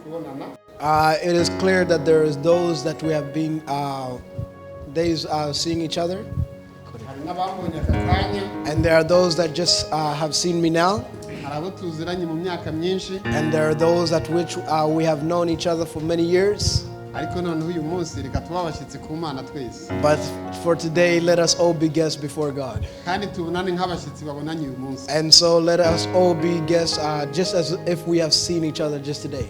Kubonana. It is clear that there is those that we have been days seeing each other, Hari n'abambonye aka kanya. And there are those that just have seen me now, Hari abo tuziranye mu myaka myinshi. And there are those at which we have known each other for many years. Ariko noneho uyu munsi reka tube abashyitsi ku Mana twese. But for today, let us all be guests before God. Kandi tubonane nk'abashyitsi babonanye uyu munsi. And so let us all be guests just as if we have seen each other just today.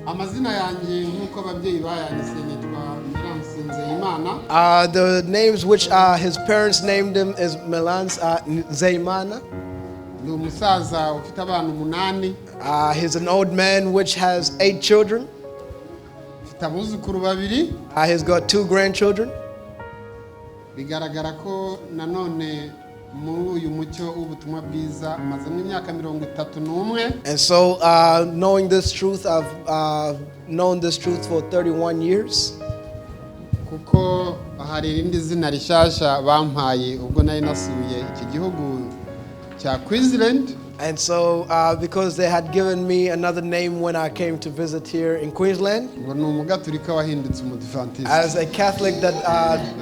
Amazina yanjye nk'uko ababyeyi bayanyise nitwa Melance Nzeyimana. The names which his parents named him is Melance Nzeyimana. Ni umusaza ufite abana umunani. He's an old man which has eight children. Mfite abuzukuru babiri. He's got two grandchildren. Bigaragara ko nanone muri uyu mucyo w'ubutumwa bwiza mazemo imyaka 31. And so, knowing this truth, I've known this truth for 31 years. Kuko hari irindi zina rishyashya bampaye ubwo nari nasuye iki gihugu cya Queensland. And so, because they had given me another name when I came to visit here in Queensland, ngo ni umugaturika wahindutse umudivantiste. As a Catholic that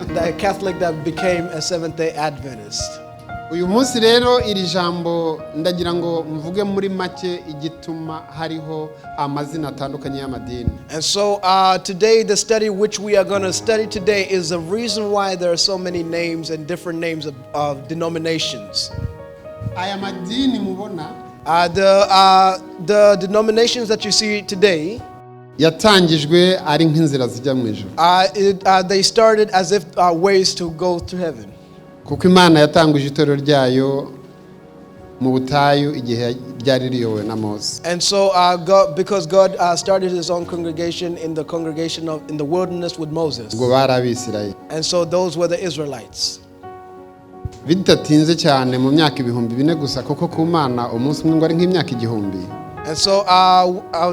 the Catholic that became a Seventh Day Adventist. Uyu munsi rero iri jambo ndagira ngo mvuge muri make igituma hariho amazina atandukanye y'amadini. And so, today, the study which we are going to study today is the reason why there are so many names and different names of denominations. Aya madini mubona The denominations that you see today, yatangijwe ari nk'inzira zijya mu ijuru. They started as if ways to go to heaven. Kuko Imana yatanguje itorero ryayo mu butayu igihe ryari riyobowe na Mose. And so, God, because God started His own congregation in the congregation of in the wilderness with Moses, Ubwo bari Abisirayeli. And so those were the Israelites. Bidatinze cyane mu myaka 4000 gusa kuko ku Mana umunsi umwe ngo ari nk'imyaka 1000. And so,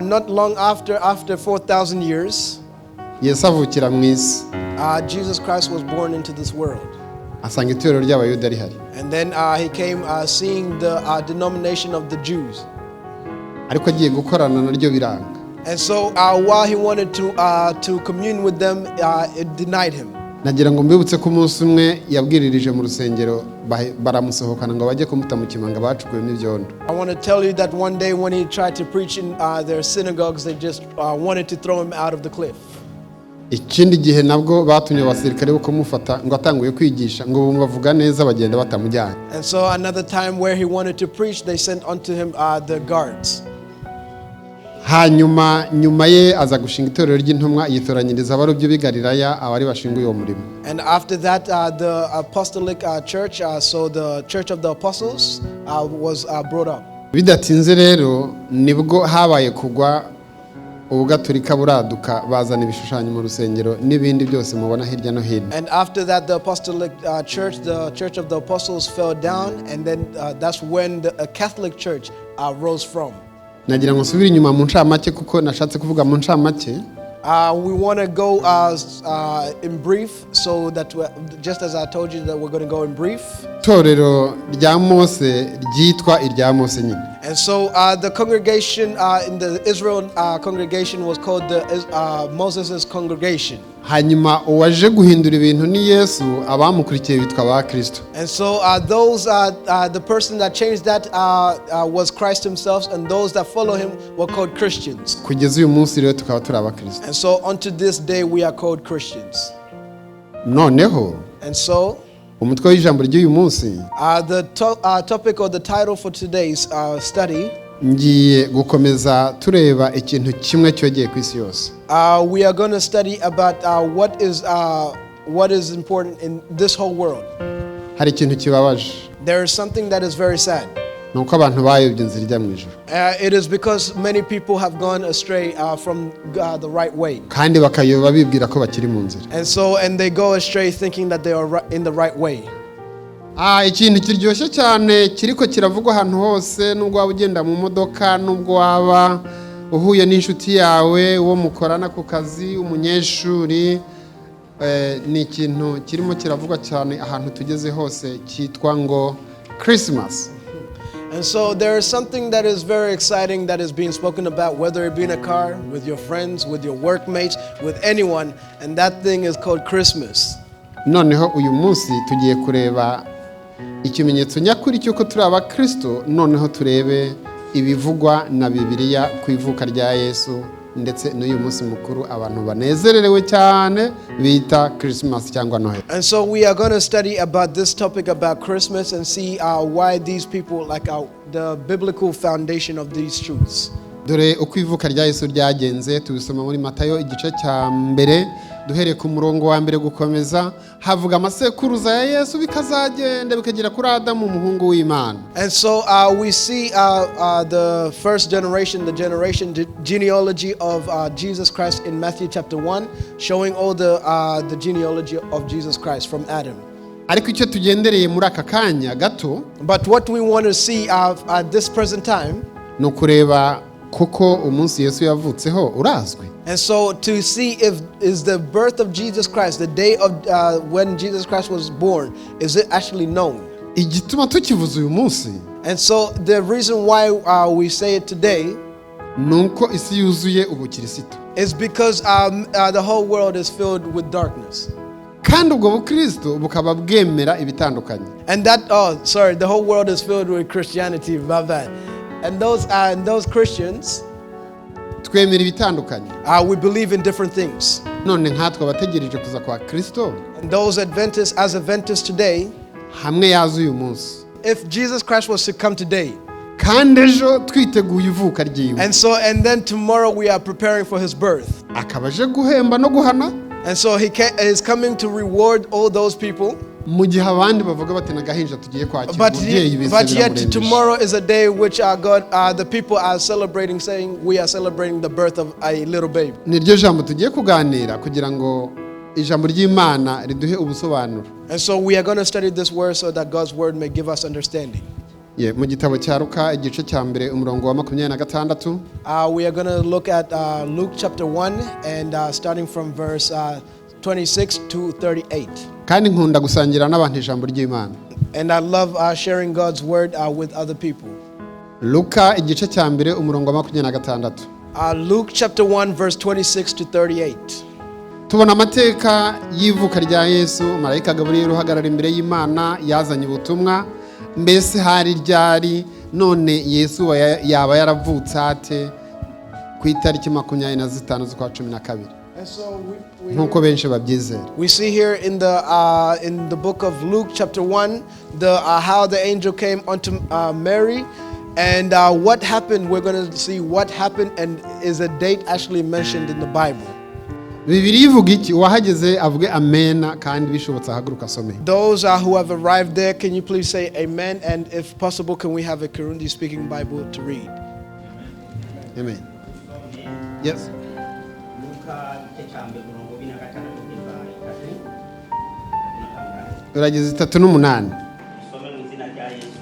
not long after 4,000 years, Yesu avukira mu isi. Jesus Christ was born into this world. Asanga itorero ry'Abayuda rihari. And then he came seeing the denomination of the Jews. Ariko agiye gukorana naryo biranga. And so, while he wanted to commune with them, it denied him. Nagira ngo mbibutse ko umunsi umwe yabwiririje mu rusengero baramusohokana ngo bajye kumuta mu kimanga bacukuyemo ibyondo. I want to tell you that one day when he tried to preach in their synagogues, they just wanted to throw him out of the cliff. Ikindi gihe nabwo batumye abasirikare bo kumufata ngo atanguye kwigisha ngo bumva avuga neza bagenda batamujyanye. And so another time where he wanted to preach, they sent unto him the guards. Hanyuma nyuma ye aza gushinga itorero ry'intumwa yitoranyiriza abarobyi b'i Galilaya abari bashinga uwo murimo. And after that, the apostolic church, so the church of the apostles, was brought up. Bidatinze rero nibwo habaye kugwa ubugaturika buraduka bazana ibishushanyo mu rusengero n'ibindi byose mubona hirya no hino. And after that, the apostolic church, the church of the apostles, fell down, and then that's when the Catholic Church rose from. Nagira ngo nsubire inyuma mu ncamake kuko nashatse kuvuga mu ncamake. We want to go in brief, so that just as I told you that we're going to go in brief. Itorero rya Mose ryitwa irya Mose nyine. And so the congregation in the Israel congregation was called the Moses' congregation. Hanyuma uwaje guhindura ibintu ni Yesu abamukurikiye bitwa ba Kristo. And so the person that changed that was Christ himself, and those that follow him were called Christians. Kugeza uyu munsi rero tukaba turi abakristo. And so unto this day we are called Christians. Noneho And so umutwe w'ijambo ry'uyu munsi the topic or the title for today's study, ngiye gukomeza tureba ikintu kimwe cyogeye ku isi yose. We are going to study about what is important in this whole world. Hari ikintu kibabaje. There is something that is very sad. Ni uko abantu bayobye inzira ijya mu ijuru. It is because many people have gone astray from the right way. Kandi bakayoba bibwira ko bakiri mu nzira. And they go astray thinking that they are in the right way. Ah, ikintu kiryoshye cyane kiriko kiravugwa ahantu hose nubwo waba ugenda mu modoka nubwo waba uhuye n'inshuti yawe uwo mukorana ku kazi umunyeshuri eh, ni ikintu kirimo kiravugwa cyane ahantu tugeze hose cyitwa ngo Christmas. And so there is something that is very exciting that is being spoken about, whether it be in a car, with your friends, with your workmates, with anyone, and that thing is called Christmas. Noneho uyu munsi tugiye kureba ikimenyetso nyakuri cy'uko turi abakristo, noneho turebe ibivugwa na Bibiliya ku ivuka rya Yesu ndetse n'uyu munsi mukuru abantu banezererewe cyane bita Christmas cyangwa Noheli. And so we are going to study about this topic about Christmas and see why these people, like the biblical foundation of these truths. Dore uko ivuka rya Yesu ryagenze, tubisoma muri Matayo igice cya mbere, duhereye ku murongo wa mbere gukomeza, havuga amasekuruza ya Yesu bikazagenda bikagera kuri Adamu umuhungu w'Imana. And so we see the first generation, the generation genealogy of Jesus Christ in Matthew chapter 1, showing all the genealogy of Jesus Christ from Adam. Ariko icyo tugendereye muri aka kanya gato But what we want to see at this present time, ni ukureba koko umunsi Yesu yavutseho urazwi. And so to see if is the birth of Jesus Christ, the day of when Jesus Christ was born, is it actually known? Igituma tukivuze uyu munsi And so the reason why we say it today ni uko isi yuzuye ubukirisitu is because the whole world is filled with darkness. Kandi ubwo bukristo bukaba bwemera ibitandukanye. And that, oh, sorry, the whole world is filled with Christianity, my bad. And those Christians, twemera ibitandukanye. We believe in different things. None nkatwe abategereje kuza kwa Kristo, And those Adventists, as Adventists today, hamwe yaza uyu munsi if Jesus Christ was to come today, kandi ejo twiteguye ivuka ryiwe, and then tomorrow we are preparing for his birth. Akaba aje guhemba no guhana, And so he is coming to reward all those people. Mu gihe abandi bavuga bati n'agahinja tugiye kwakira But, umubyeyi bise but yet biramurembeje. Tomorrow is a day which our God, the people are celebrating, saying we are celebrating the birth of a little baby. Niryo jambo tugiye kuganira kugira ngo ijambo ry'Imana riduhe ubusobanuro. And so we are going to study this word so that God's word may give us understanding. Ye, mu gitabo cya Luka igice cya mbere umurongo wa 26. We are going to look at Luke chapter 1 and starting from verse 26 to 38. Kandi nkunda gusangira n'abantu ijambo ry'Imana. And I love sharing God's word with other people. Luka igice cya mbere umurongo wa 26. Luke chapter 1, verse 26 to 38. Tubona amateka y'ivuka rya Yesu, marayika Gaburiyeli uhagarara imbere y'Imana yazanye ubutumwa. Mbese hari ryari? None Yesu yaba yaravutse ate ku itariki 25 z'ukwa 12 And so we, nk'uko benshi babyizera? we see here in the book of Luke chapter 1 the how the angel came unto Mary and what happened. We're going to see what happened and is a date actually mentioned in the Bible. Bibiliya ivuga iki? Uwahageze avuge amena kandi bishobotse ahaguruka asome. Those who have arrived there, can you please say amen? And if possible, can we have a Kirundi speaking Bible to read? Amen, yes. Luka igice cya mbere umurongo wa 26 kugeza 36. Urageze 38. Dusome mu izina rya Yesu.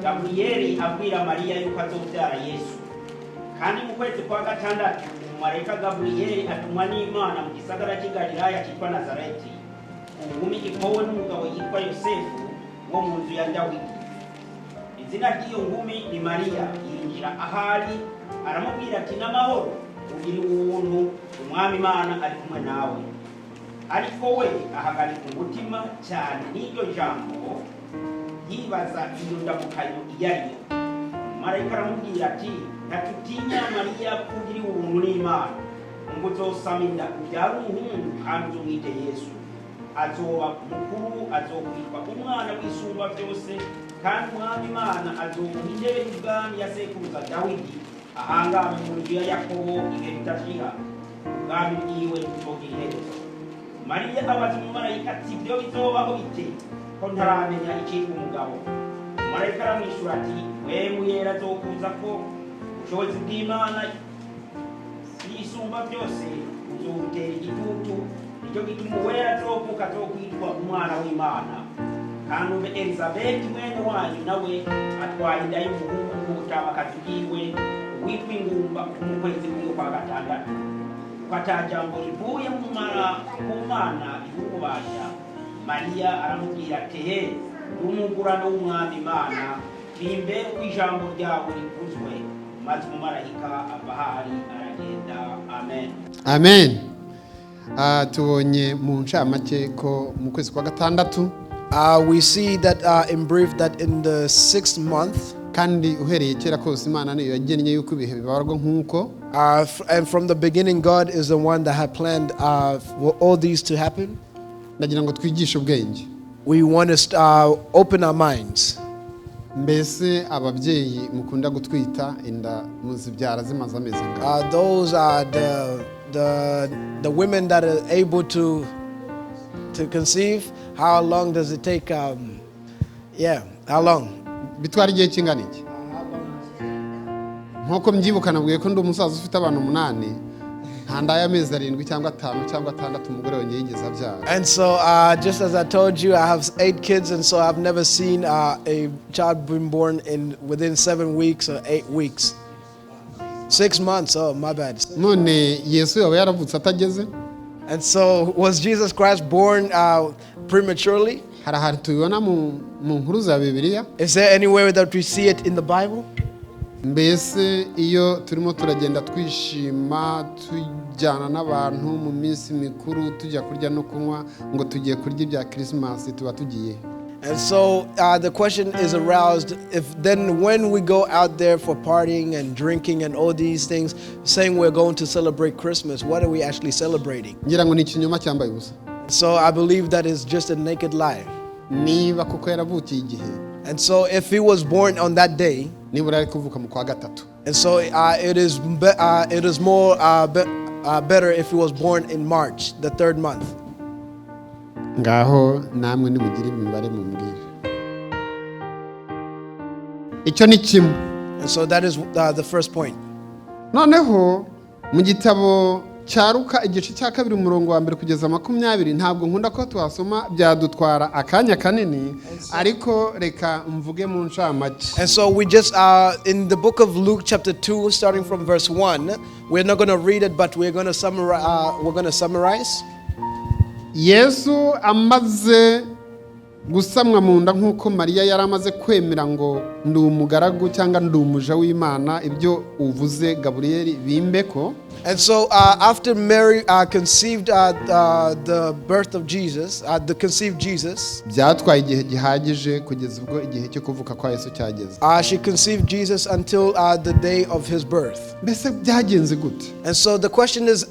Gaburiyeli abwira Mariya yuko azobyara Yesu. Kandi mu kwezi kwa gatandatu umumarayika Gaburiyeli atumwa n'Imana mu gisagara cy'i Galilaya cyitwa Nazareti ku nkumi ikowe n'umugabo yitwa Yosefu wo mu nzu ya Dawidi. Izina ry'iyo nkumi ni Mariya. Yinjira ahari aramubwira ati: "N'amahoro, ugira ubuntu, Umwami Imana ari kumwe nawe." Ariko we ahagarika umutima cyane n'iryo jambo, yibaza iyo ndamukanyo iyo ari yo. Marayika aramubwira ati: "Ntacutinya Mariya, kugira ubuntu n'Imana, ngo uzosama inda ubyare umuhungu kandi uzumwite Yesu. Azoba mukuru, azokwitwa Umwana w'Isumba Byose, kandi Umwami Imana azomuha intebe y'ubwami ya sekuruza Dawidi, ahangame mu nzu ya Yakobo ibihe bidashira, ubwami bwiwe buzogira iherezo." Mariya abaza umumarayika ati: "Ibyo bizobaho bite ko ntaramenya icyitwa umugabo?" Marayika aramwishyura ati: "Mpwemu Yera azokuza ko ubushobozi bw'Imana y'Isumba Byose buzogutera igitutu, nicyo gituma uwera azovuka azokwitwa Umwana w'Imana. Kandi umve, Elizabeti mwene wanyu nawe atwaye inda y'umuhungu mu butamakazi bwiwe, uwitwa ingumba mu kwezi kwiwe kwa gatandatu, ko ata jambo rivuye mu ku Mana rihububasha." Mariya aramubwira ati: "He, ndi umugurano w'Umwami Imana. Bimbere uko ijambo ryawe rivuzwe. Maze umumarayika ava ahari aragenda. Amen. Amen. Tubonye mu ncamake ko mu kwezi kwa gatandatu, We see that in brief that in the sixth month, kandi uhereye kera kose Imana niyo yagennye yuko ibihe bibarwa nk'uko, and from the beginning, God is the one that had planned for all these to happen. Ndagira ngo twigishe ubwenge. We want to open our minds. Mbese ababyeyi mukunda gutwita inda muzibyara zimaze amezi angahe? Those are the women that are able to conceive. How long does it take? Yeah, how long? Bitwara igihe kingana iki? Nk'uko mbyibuka, nabwiye ko ndi umusaza ufite abantu umunani, nta nda y'amezi 7 cyangwa 5 cyangwa 6 umugore wanjye yigeze abyara. And so, just as I told you, I have eight kids, and so I've never seen a child being born in within 7 weeks or 8 weeks. 6 months. Oh, my bad. None Yesu yaba yaravutse atageze? And so, was Jesus Christ born prematurely? Hari ahantu tubibona mu nkuru za Bibiliya? Is there anywhere that we see it in the Bible? Mbese iyo turimo turagenda twishima, tujyana n'abantu mu minsi mikuru, tujya kurya no kunywa ngo tugiye kurya ibya Kirisimasi, tuba tugiye? And so the question is aroused, if then when we go out there for partying and drinking and all these things, saying we're going to celebrate Christmas, what are we actually celebrating? Ngira ngo ni ikinyoma cyambaye ubusa. So I believe that is just a naked lie. Niba kuko yaravukiye igihe, And so if he was born on that day, nibura ari kuvuka mu kwa gatatu. And so it is more better if he was born in March, the third month. Ngaho namwe nimugire imibare mumbwire. Icyo ni kimwe. And so that is the first point. Noneho mu gitabo cya Ruka, igice cya 2, umurongo wa 1 kugeza 20, ntabwo nkunda ko tuhasoma, byadutwara akanya kanini, ariko reka mvuge mu ncamake. And so we just, in the book of Luke, chapter 2, starting from verse 1, we're not going to read it, but we're going to summarize. We're going to summarize. Yesu amaze gusamwa mu nda, nk'uko Mariya yari amaze kwemera ngo ndi umugaragu cyangwa ndi umuja w'Imana, ibyo uvuze Gaburiyeli bimbe ko. And so after Mary conceived the birth of Jesus, the conceived Jesus, byatwaye igihe gihagije kugeza ubwo igihe cyo kuvuka kwa Yesu cyageze. She conceived Jesus until the day of his birth. Mbese byagenze gute? And so the question is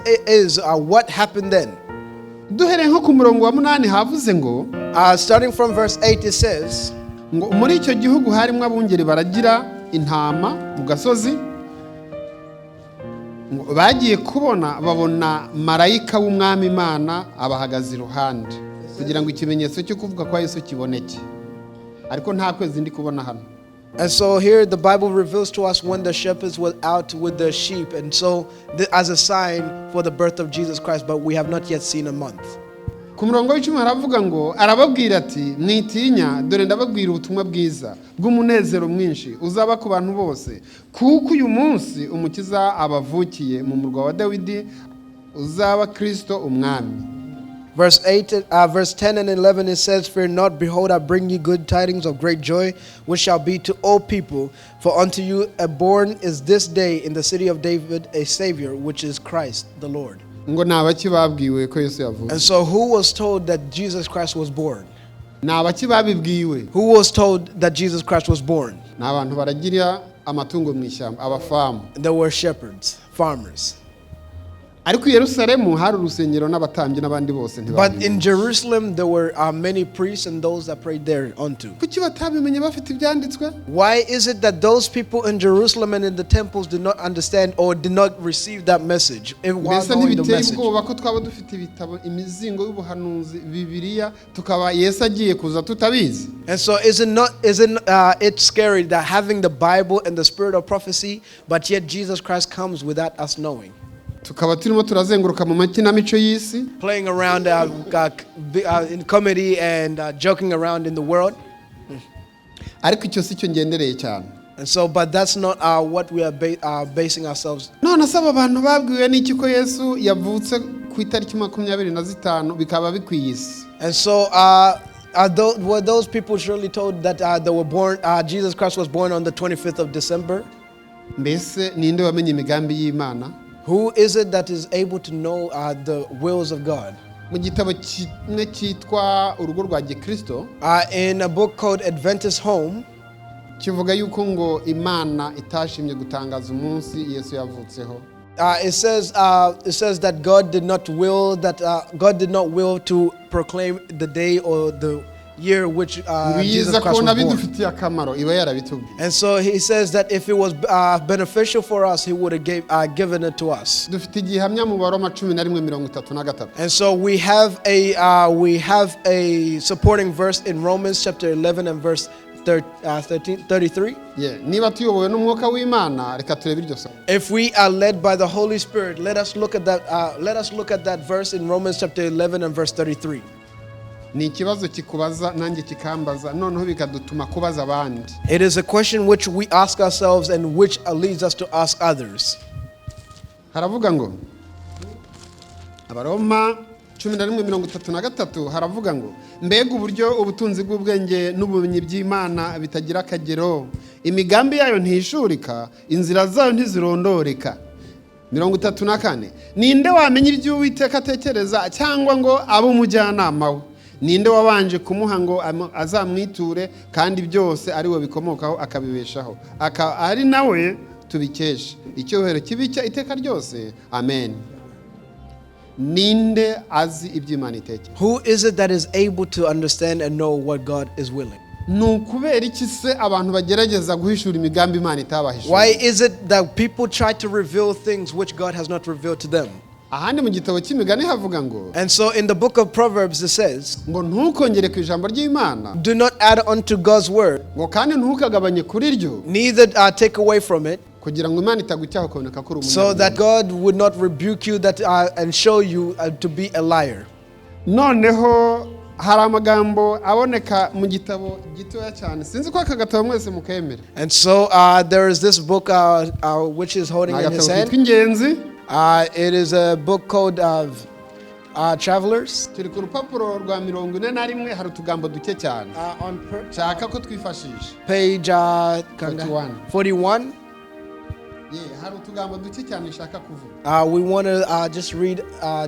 what happened then? Duhereye nko ku murongo wa 8, havuze ngo, Starting from verse 8, it says, ngo muri icyo gihugu harimo abungeri baragira intama mu gasozi, ngo bagiye kubona babona marayika w'Umwami Imana abahagaze iruhande, kugira ngo ikimenyetso cyo kuvuka kwa Yesu kiboneke. Ariko nta kwezi ndi kubona hano. And so here the Bible reveals to us when the shepherds were out with their sheep, and so as a sign for the birth of Jesus Christ, but we have not yet seen a month. Ku murongo wa 10 haravuga ngo arababwira ati: "Mwitinya, dore ndababwira ubutumwa bwiza bw'umunezero mwinshi uzaba ku bantu bose, kuko uyu munsi Umukiza abavukiye mu murwa wa Dawidi, uzaba Kirisito Umwami." Verse 8, verse 10 and 11, it says, "Fear not, behold, I bring you good tidings of great joy, which shall be to all people. For unto you a born is this day in the city of David a Savior, which is Christ the Lord." Ngo ni abaki babwiwe ko Yesu yavutse? And so, who was told that Jesus Christ was born? Ni abaki babibwiwe? Who was told that Jesus Christ was born? Ni abantu baragira amatungo mu ishyamba, abafamu. There were shepherds, farmers. Ariko i Yerusalemu hari urusengero n'abatambyi n'abandi bose, But ntibabimenye. In Jerusalem, there were many priests and those that prayed there unto. Kuki batabimenye bafite ibyanditswe? Why is it that those people in Jerusalem and in the temples did not understand or did not receive that message while Mbese knowing the ntibiteye message? ubwoba ko twaba dufite ibitabo, imizingo y'ubuhanuzi, Bibiliya, tukaba Yesu agiye kuza tutabizi? And so, is it not? Isn't it scary that having the Bible and the spirit of prophecy, but yet Jesus Christ comes without us knowing, Tukaba turimo turazenguruka mu makinamico y'isi. Playing around in comedy and joking around in the world? Ariko icyo si cyo ngendereye cyane. And so, but that's not what we are basing ourselves. None se aba bantu babwiwe n'iki ko Yesu yavutse ku itariki 25, bikaba bikwiye isi? And so, Were those people surely told that they were born? Jesus Christ was born on the 25th of December. Mbese ninde wamenye imigambi y'Imana? Who is it that is able to know the wills of God? Mu gitabo kimwe cyitwa Urugo rwa Gikristo, In a book called Adventist Home, kivuga yuko ngo Imana itashimye gutangaza umunsi Yesu yavutseho. It says that God did not will to proclaim the day or the year which Ngo Jesus iza Christ kubona was born. bidufitiye akamaro iba yarabitubwiye. And so he says that if it was beneficial for us, he would have given it to us. Dufite igihamya mu Baroma 11:33. And so we have a supporting verse in Romans chapter 11 and verse 13, 33. Yeah, niba tuyobowe n'Umwuka w'Imana, reka turebe iryo somo. If we are led by the Holy Spirit, let us look at that. Let us look at that verse in Romans chapter 11 and verse 33. Ni ikibazo kikubaza nanjye kikambaza, noneho bikadutuma kubaza abandi. It is a question which we ask ourselves and which leads us to ask others. Haravuga ngo, Abaroma 11:33, haravuga ngo: "Mbega uburyo ubutunzi bw'ubwenge n'ubumenyi by'Imana bitagira akagero! Imigambi yayo ntihishurika, inzira zayo ntizirondoreka." 34: "Ninde wamenya ibyo Uwiteka atekereza, cyangwa ngo abe umujyanama we? Ninde wabanje kumuha ngo azamwiture? Kandi byose ari we bikomokaho akabibeshaho, akaba ari nawe tubikesha. Icyubahiro kibe icye iteka ryose. Amen." Ninde azi ibyo Imana itekera? Who is it that is able to understand and know what God is willing? Ni ukubera iki se abantu bagerageza guhishura imigambi Imana Why itabahishuriye? is it that people try to reveal things which God has not revealed to them? Ahandi mu gitabo cy'Imigani havuga ngo, And so in the book of Proverbs it says, ngo ntukongere ku ijambo ry'Imana, "Do not add unto God's word, ngo kandi ntukagabanye kuri ryo, neither take away from it, kugira ngo Imana itagucyaha ukaboneka ko uri so that umunyabwenge." God would not rebuke you and show you to be a liar." Noneho hari amagambo aboneka mu gitabo gitoya cyane, sinzi ko aka gatabo mwese mukemera. And so there is this book which is holding Ni in his agatabo hand. kitwa Ingenzi. It is a book called Travelers. Turi ku rupapuro rwa 41, hari utugambo duke cyane On nshaka ko twifashisha. Page 41. 41. Ye, hari utugambo duke cyane nshaka kuvuga. We want to just read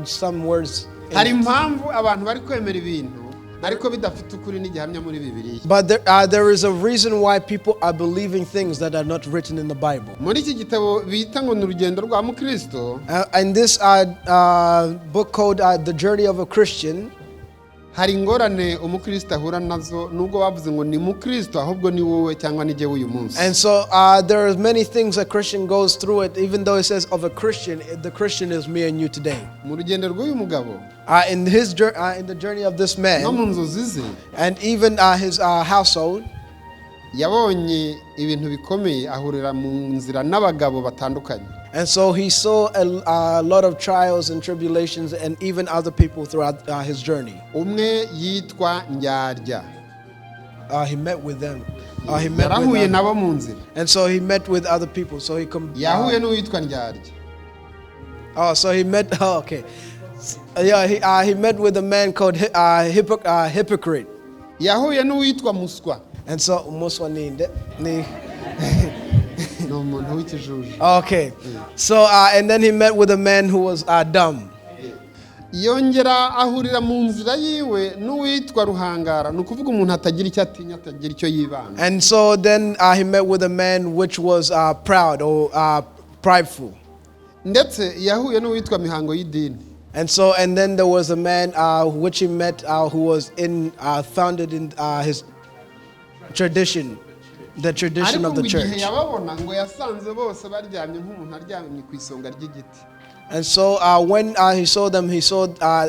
some words in Hari it. impamvu abantu bari kwemera ibintu ariko bidafite ukuri n'igihamya muri Bibiliya. But there is a reason why people are believing things that are not written in the Bible. Muri iki gitabo bita ngo ni Urugendo rwa Mukristo, And this book called The Journey of a Christian, hari ingorane umukristo ahura nazo, nubwo bavuze ngo ni mukristo, ahubwo ni wowe cyangwa ni jyewe uyu munsi. And so there are many things a Christian goes through it, even though it says of a Christian, the Christian is me and you today. Mu rugendo rw'uyu mugabo, In the journey of this no man, mu nzozi ze, and even his household, yabonye ibintu bikomeye, ahurira mu nzira n'abagabo batandukanye. And so he saw a lot of trials and tribulations, and even other people throughout his journey. Umwe yitwa Ndyarya. He met with them. He met with Yarahuye other- nabo mu nzira. And so he met with other people. So he com- Yahuye n'uwitwa Ndyarya. Oh, so he met. Oh, okay. Yeah, he met with a man called Hypocrite. Yahuye n'uwitwa Muswa. And so Muswa ni. Ni umuntu w'ikijuju. Okay. So and then he met with a man who was dumb. Yongera ahurira mu nzira yiwe n'uwitwa Ruhangara, ni ukuvuga umuntu atagira icyo atinya, atagira icyo yibanga. And so then he met with a man which was proud or prideful. Ndetse yahuye n'uwitwa Mihango y'idini. And so, and then there was a man which he met who was in founded in his tradition, the tradition Ariko of the ngo igihe church. yababona, ngo yasanze bose baryamye nk'umuntu aryamye ku isonga ry'igiti. And so when he saw them, he saw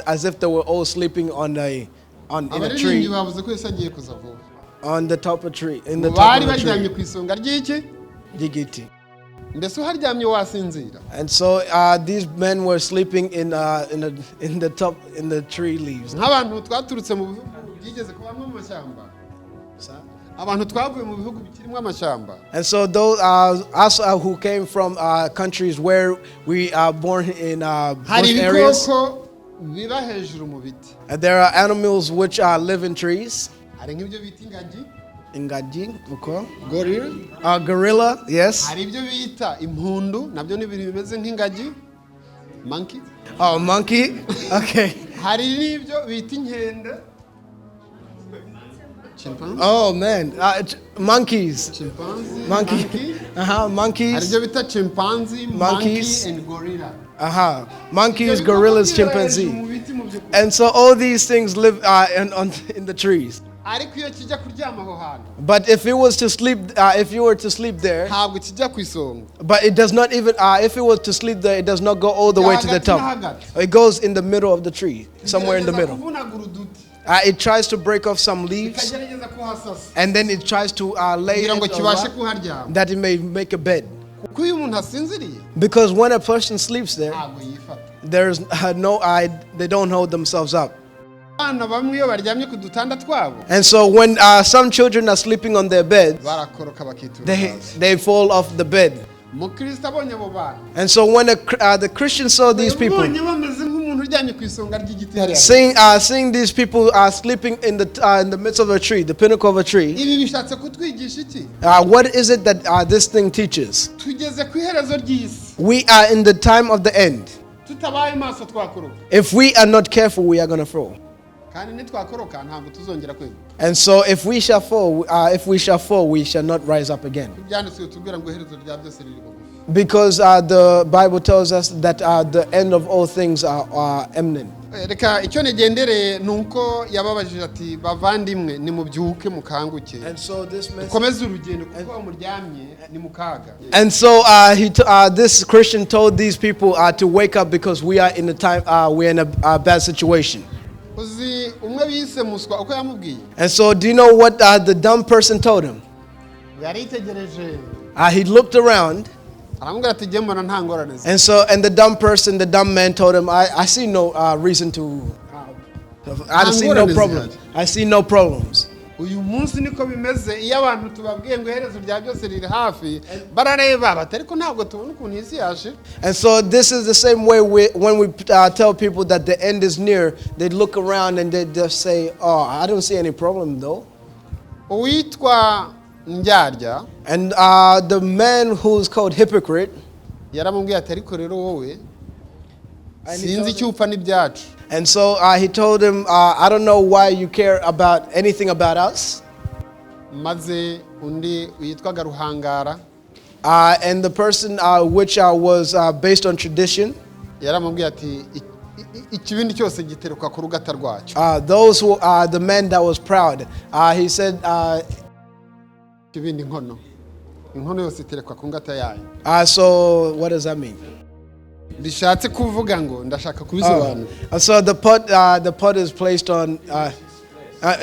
as if they were all sleeping on a on in a Abaririmbyi tree, bavuze ko Yesu agiye kuza vuba. On the top of tree, in the Ngo top bari of a baryamye tree. ku isonga ry'iki? Digiti. Mbese uharyamye wasinzira? And so these men were sleeping in the top in the tree leaves. Nk'abantu twaturutse mu bihugu byigeze kubamo amashyamba, abantu twavuye mu bihugu bikirimo amashyamba, And so those us who came from countries where we are born in hari bush areas, ibikoko Biba hejuru mu biti. There are animals which live in trees. Hari nk'ibyo bita ingagi. Ingagi, okay. Gorilla. Gorilla, yes. Hari ibyo bita impundu, nabyo ni ibintu bimeze nk'ingagi, monkey. Oh, monkey. Okay. Hari n'ibyo bita inkende, chimpanzee. Oh man, monkeys. Chimpanzee. Monkey. Monkey. Uh-huh. Hari Monkeys. ibyo bita chimpanzee, monkey Monkeys. and gorilla. Monkeys, Ibyo bikoko gorillas, byibera hejuru chimpanzee. mu biti mu by'ukuri. And so all these things live in the trees. Ariko iyo kijya kuryama aho hantu, But if it was to sleep, if you were to sleep there, ntabwo kijya ku isonga. But it does not even, if it was to sleep there, it does not go all the way to the Hagati na top. hagati. It goes in the middle of the tree, somewhere in the Kigerageza middle. kuvunagura uduti. It tries to break off some leaves, Kikagerageza kuhasasa and then it tries to lay kugira ngo it a kibashe rock kuharyama. that it may make a bed. Kuko iyo umuntu asinziriye, Because when a person sleeps there, ntabwo yifata. there's no, they don't hold themselves up. Abana bamwe iyo baryamye ku dutanda twabo, And so when some children are sleeping on their beds, barakoroka bakitura they, hasi. they fall off the bed. Umukristo abonye abo bantu, And so when the Christian saw these people, yabonye bameze nk'umuntu uryamye ku isonga ry'igiti hariya. seeing these people sleeping in the midst of a tree, the pinnacle of a tree, Ibi bishatse kutwigisha iki? What is it that this thing teaches? Tugeze ku iherezo ry'isi. We are in the time of the end. Tutabaye maso twakoroka. If we are not careful, we are going to fall. Kandi nitwakoroka ntabwo tuzongera kweguka. And so if we shall fall, we shall not rise up again. Ibyanditswe bitubwira ngo iherezo rya byose riri bugufi. Because the Bible tells us that the end of all things are imminent. Reka icyo nigendereye ni uko yababajije ati: "Bavandimwe, nimubyuke mukanguke, And so this message, dukomeze urugendo kuko aho muryamye ni mu kaga." And so this Christian told these people to wake up because we are in a time we are in a bad situation. Uzi umwe bise muswa uko yamubwiye? And so, do you know what the dumb person told him? Yaritegereje, He looked around, aramubwira ati: "Jye mbona nta ngorane zihari." and so and the dumb person, the dumb man told him, I see no reason to. I see no problem. I see no problems." Uyu munsi niko bimeze, iyo abantu tubabwiye ngo iherezo rya byose riri hafi, barareba bati: "Ariko ntabwo tubona ukuntu isi yaje." And so this is the same way when we tell people that the end is near, they look around and they just say, "Oh, I don't see any problem though." Uwitwa ndyarya And the man who's called hypocrite, yaramubwiye ati: "Ariko rero wowe, And he sinzi told icyo upfa n'ibyacu." And so he told him, "I don't know why you care about anything about us." Maze undi witwaga ruhangara, And the person which was based on tradition, yaramubwiye ati: "Ikibindi cyose giterekwa ku rugata rwacyo." Those who the man that was proud, he said, Ikibindi, inkono, inkono yose iterekwa ku ngata yayo. So what does that mean? Bishatse kuvuga ngo ndashaka kubisobanura. So the pot is placed on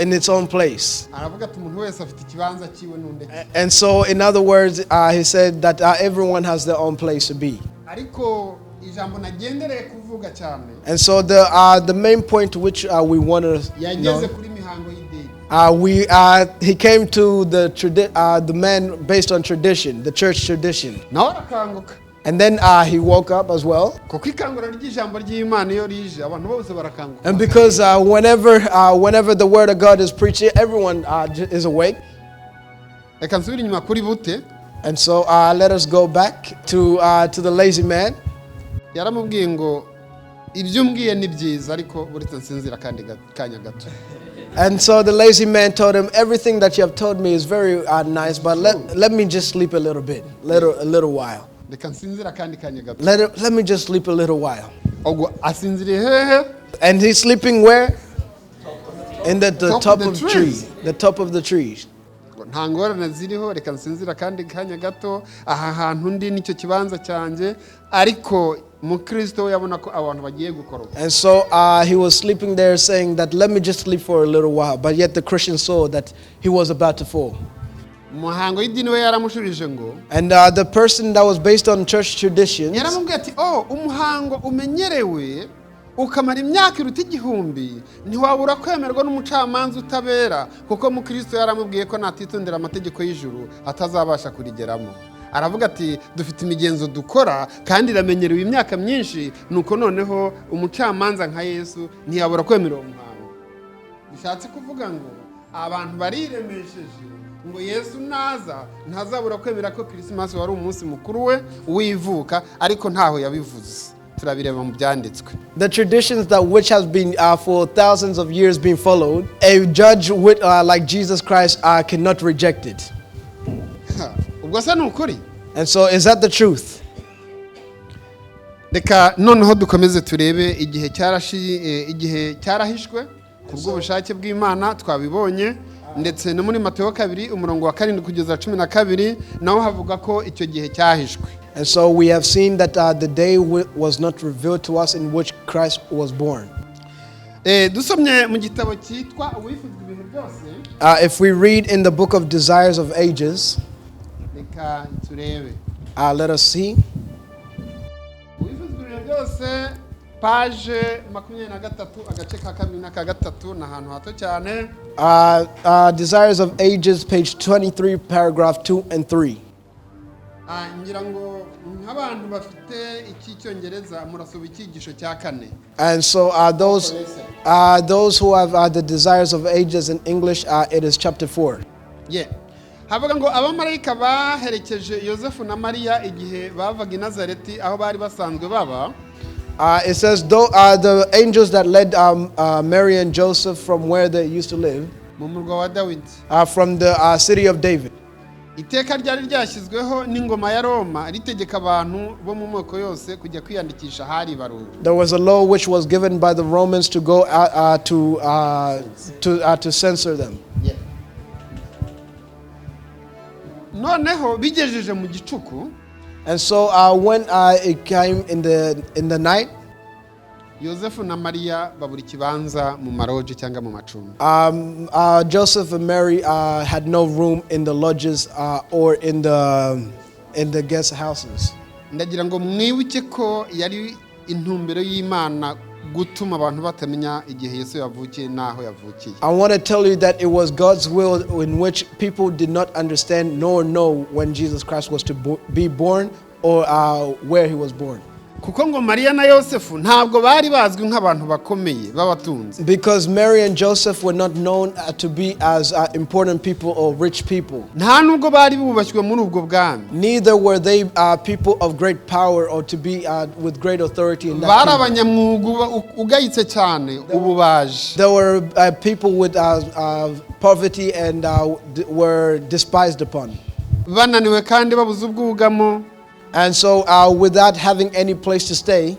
in its own place. Aravuga ati: "Umuntu wese afite ikibanza cyiwe n'undi." And so, in other words, he said that everyone has their own place to be. Ariko ijambo nagendereye kuvuga cyane, And so, the main point which we want to yageze know, kuri mihango y'idini. We he came to the man based on tradition, the church tradition, Nawe arakanguka. And then he woke up as well. Kuko ikangura ry'ijambo ry'Imana iyo rije, abantu bose barakanguka. And because whenever the word of God is preached, everyone is awake. Reka nsubire inyuma kuri bute. And so let us go back to the lazy man. Yaramubwiye ngo: "Ibyo umbwiye ni byiza, ariko buretse nsinzira kandi kanya gato." And so the lazy man told him, "Everything that you have told me is very nice, but let me just sleep a little bit, a little while. Reka nsinzira kandi kanya gato. Let me just sleep a little while." Ubwo asinziriye hehe? And he's sleeping where? In the Top top of the of trees. trees. The top of the trees. Ngo: "Nta ngorane ziriho, reka nsinzira kandi kanya gato, aha hantu ndi nicyo kibanza cyanjye." Ariko mukristo we yabona ko abantu bagiye gukoroka. And so he was sleeping there saying that, "Let me just sleep for a little while." But yet the Christian saw that he was about to fall. Umuhango w'idini we yaramushubije ngo, And the person that was based on church traditions, yaramubwiye ati: "Oh, umuhango umenyerewe ukamara imyaka iruta 1000 ntiwabura kwemerwa n'umucamanza utabera, kuko mukristo yaramubwiye ko natitondera amategeko y'ijuru atazabasha kurigeramo." Aravuga ati dufite imigenzo dukora kandi iramenyerewe imyaka myinshi. Nuko noneho umucamanza nka Yesu ntiyabura kwemera uwo muhango. Bishatse kuvuga ngo abantu bariremesheje ngo Yesu naza ntazabura kwemera ko Kirisimasi wari umunsi mukuru we w'ivuka, ariko ntaho yabivuze. Turabireba mu byanditswe. The traditions that which has been for thousands of years being followed, a judge like Jesus Christ cannot reject it. Ubwo se ni ukuri? And so, is that the truth? Reka noneho dukomeze turebe igihe cyarashi igihe cyarahishwe ku bw'ubushake bw'Imana. Twabibonye ndetse no muri Matayo 2, umurongo wa 7 kugeza 12, naho havuga ko icyo gihe cyahishwe. And so we have seen that the day was not revealed to us in which Christ was born. Dusomye mu gitabo cyitwa Uwifuzwa Ibihe Byose. If we read in the book of Desires of Ages, Reka turebe. Let us see. Uwifuzwa Ibihe Byose, page 23, agace ka kabiri n'aka gatatu, ni ahantu hato cyane. Desires of Ages, page 23, paragraph 2 and 3. Ngira ngo nk'abantu bafite icy'icyongereza murasoma icyigisho cya kane. And so those who have the Desires of Ages in English, it is chapter 4. Ye havuga ngo abamarayika baherekeje Yosefu na Mariya igihe bavaga i Nazareti aho bari basanzwe baba. It says, though, the angels that led Mary and Joseph from where they used to live, mu murwa wa Dawidi, from the city of David. Iteka ryari ryashyizweho n'ingoma ya Roma ritegeka abantu bo mu moko yose kujya kwiyandikisha ahari ibarura. There was a law which was given by the Romans to go out to censor them. Noneho bigejeje mu gicuku, And so when it came in the night, Yosefu na Mariya babura ikibanza mu maroji cyangwa mu macumbi. Joseph and Mary had no room in the lodges or in the guest houses. Ndagira ngo mwibuke ko yari intumbero y'Imana gutuma abantu batamenya igihe Yesu yavukiye n'aho yavukiye. I want to tell you that it was God's will in which people did not understand nor know when Jesus Christ was to be born or where he was born. Kuko ngo Mariya na Yosefu ntabwo bari bazwi nk'abantu bakomeye b'abatunzi. Because Mary and Joseph were not known to be as important people or rich people. Nta nubwo bari bubashywe muri ubwo bwami. Neither were they people of great power or to be with great authority in that Bari kingdom. abanyamwuga ugayitse cyane, ububaji. There were people with poverty and were despised upon. Bananiwe kandi babuze ubwugamo, And so, without having any place to stay,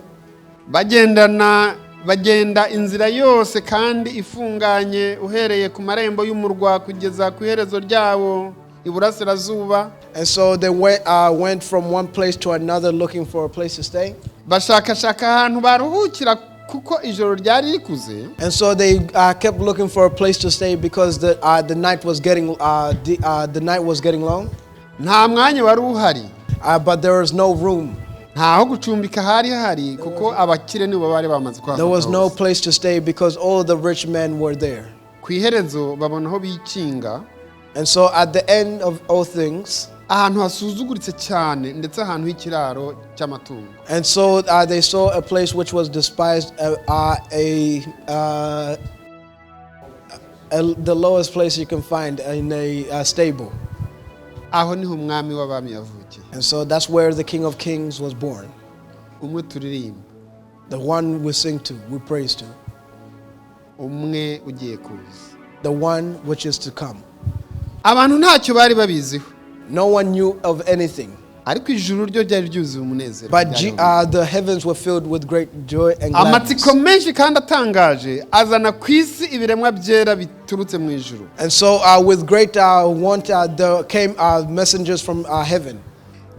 bagendana bagenda inzira yose kandi ifunganye uhereye ku marembo y'umurwa kugeza ku iherezo ryawo iburasirazuba. And so they went from one place to another looking for a place to stay. Bashakashaka ahantu baruhukira kuko ijoro ryari rikuze. And so they kept looking for a place to stay because the night was getting long. Nta mwanya wari uhari. But there was no room. Ntaho gucumbika hari hari kuko abakire nibo bari bamaze There was kuhafata no hose. Place to stay because all the rich men were there. Ku iherezo babona aho bikinga, And so at the end of all things, ahantu hasuzuguritse cyane ndetse ahantu h'ikiraro cy'amatungo. And so they saw a place which was despised, the lowest place you can find in a stable. Aho niho umwami w'abami yavukiye. And so that's where the King of Kings was born. Umwe turirimba, The one we sing to, we praise to, umwe ugiye kuza. The one which is to come. Abantu ntacyo bari babiziho, No one knew of anything, ariko ijuru ryo ryari ryuzuye umunezero. but the heavens were filled with great joy and gladness. Amatsiko menshi kandi atangaje azana ku isi ibiremwa byera biturutse mu ijuru. And so, with great want, there came messengers from heaven.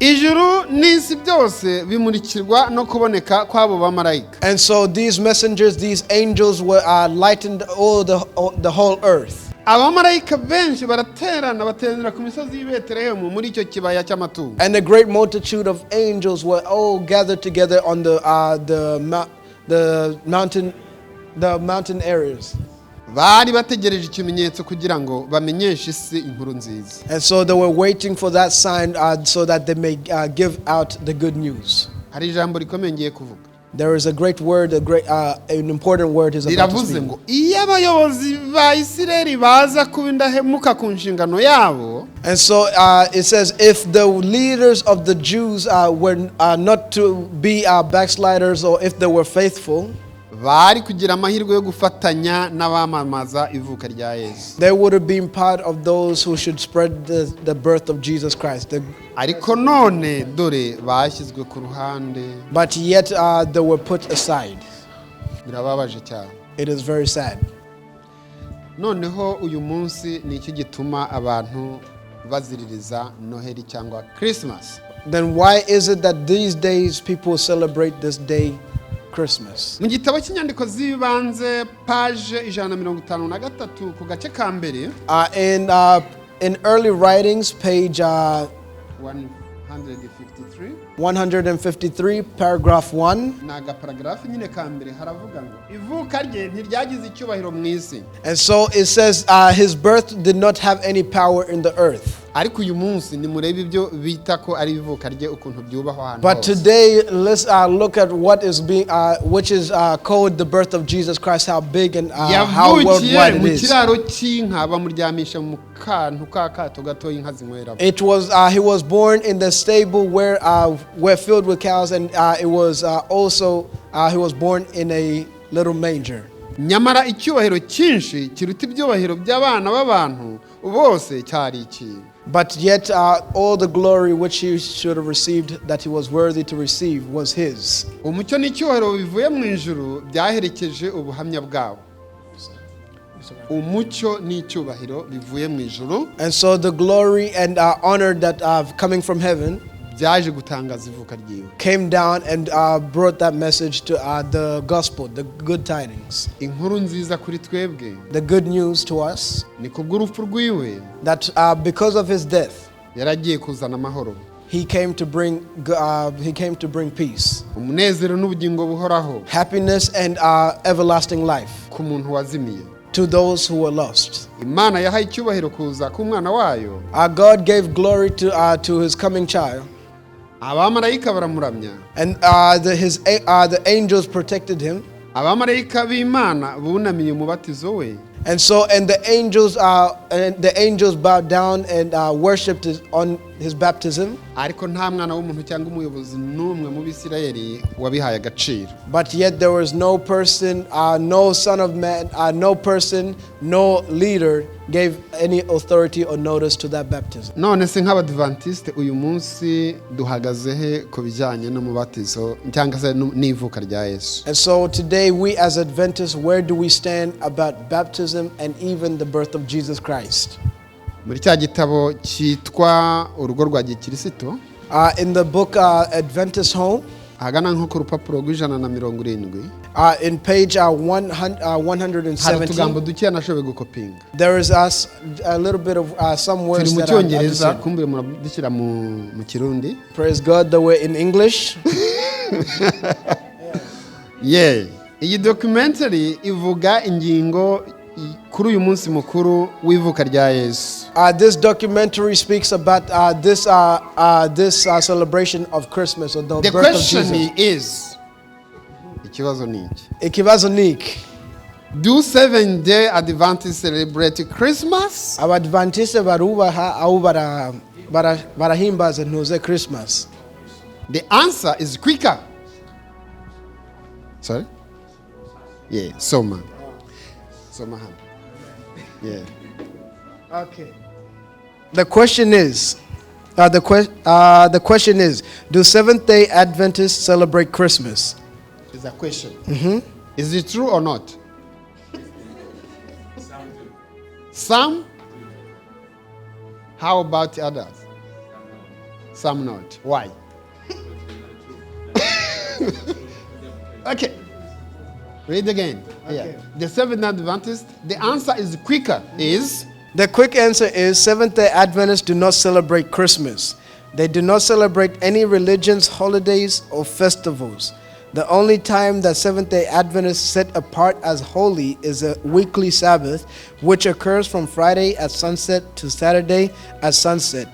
Ijuru n'isi byose bimurikirwa no kuboneka kw'abo bamarayika. And so, these messengers, these angels, were lightened all the whole earth. Abamarayika benshi baraterana bateranira ku misozi y'i Betelehemu muri icyo kibaya cy'amatungo. And a great multitude of angels were all gathered together on the mountain areas. Bari bategereje ikimenyetso kugira ngo bamenyeshe isi inkuru nziza. And so they were waiting for that sign so that they may give out the good news. Hari ijambo rikomeye ngiye kuvuga. There is a great word, an important word is about to Riravuze speak. Ngo iyo abayobozi ba Isirayeli baza kuba indahemuka ku nshingano yabo, And so it says, if the leaders of the Jews were not to be backsliders or if they were faithful, bari kugira amahirwe yo gufatanya n'abamamaza ivuka rya Yesu. They would have been part of those who should spread the birth of Jesus Christ. Ariko none dore bashyizwe ku ruhande. But yet they were put aside. Birababaje cyane. It is very sad. Noneho uyu munsi ni iki gituma abantu baziririza Noheli cyangwa Christmas? Then why is it that these days people celebrate this day, Christmas? Mu gitabo cy'inyandiko z'ibanze, page 153 ku gace ka mbere, In early writings, page 153, 153, paragraph 1. Ni agaparagarafu nyine ka mbere, haravuga ngo ivuka rye ntiryagize icyubahiro mu isi. And so it says his birth did not have any power in the earth. Ariko uyu munsi nimurebe ibyo bita ko ari ivuka rye ukuntu byubahwa ahantu But hose. Today, let's look at what is being, which is called the birth of Jesus Christ, how big and how Yavukiye worldwide it mu is. kiraro cy'inka, bamuryamisha mu kantu k'akato gato inka zinyweramo. It was he was born in the stable where filled with cows, and it was also he was born in a little manger. Nyamara icyubahiro cyinshi kiruta ibyubahiro by'abana b'abantu bose cyari iki? But yet, all the glory which he should have received, that he was worthy to receive, was his. Umucyo n'icyubahiro bivuye mu ijuru byaherekeje ubuhamya bwabo. Umucyo n'icyubahiro bivuye mu ijuru And so, the glory and honor that coming from heaven byaje gutangaza ivuka ryiwe. Came down and brought that message to the gospel, the good tidings, Inkuru nziza kuri twebwe the good news to us ni kubw'urupfu rwiwe that because of his death, yaragiye kuzana amahoro, he came to bring peace, umunezero n'ubugingo buhoraho happiness, and everlasting life ku muntu wazimiye. To those who were lost. Imana yahaye icyubahiro kuza k'umwana wayo. Our God gave glory to his coming child, Abamarayika baramuramya. And the angels protected him. Abamarayika b'Imana bunamiye umubatizo we. And so, and the angels bowed down and worshipped on his baptism. Ariko nta mwana w'umuntu cyangwa umuyobozi n'umwe mu Bisirayeli wabihaye agaciro. But yet there was no person, no son of man, no person, no leader gave any authority or notice to that baptism. None se nk'Abadivantisite uyu munsi duhagaze he ku bijyanye n'umubatizo cyangwa se n'ivuka rya Yesu? And so today, we as Adventists, where do we stand about baptism and even the birth of Jesus Christ? Muri cya gitabo cyitwa Urugo rwa Gikirisito, In the book Adventist Home, ahagana nko ku rupapuro rw'170, in page 100, hari utugambo 170, dukeya nashoboye gukopinga. There is us a little bit of some Turi words mu that I Cyongereza, understand. kumbure muradushyira mu Kirundi. Praise God that we're in English. Ye iyi documentary ivuga ingingo kuri uyu munsi mukuru w'ivuka rya Yesu. This documentary speaks about this celebration of Christmas or the The birth of question Jesus. is, ikibazo ni iki? Ikibazo ni iki. Do Seven Day Adventists celebrate Christmas? Abadventiste barubaha aho barahimbaza ntuze Christmas? The answer is quicker. Sorry? Yeah, soma. Soma hano. Yeah. Okay. The question is, do Seventh Day Adventists celebrate Christmas? It's a question. Is it true or not? Some? How about others? Some not. Why? Okay. Read again. Okay. Yeah. The Seventh Adventist, the answer is quicker. Is The quick answer is Seventh day Adventists do not celebrate Christmas. They do not celebrate any religions, holidays, or festivals. The only time that Seventh day Adventists set apart as holy is a weekly Sabbath, which occurs from Friday at sunset to Saturday at sunset.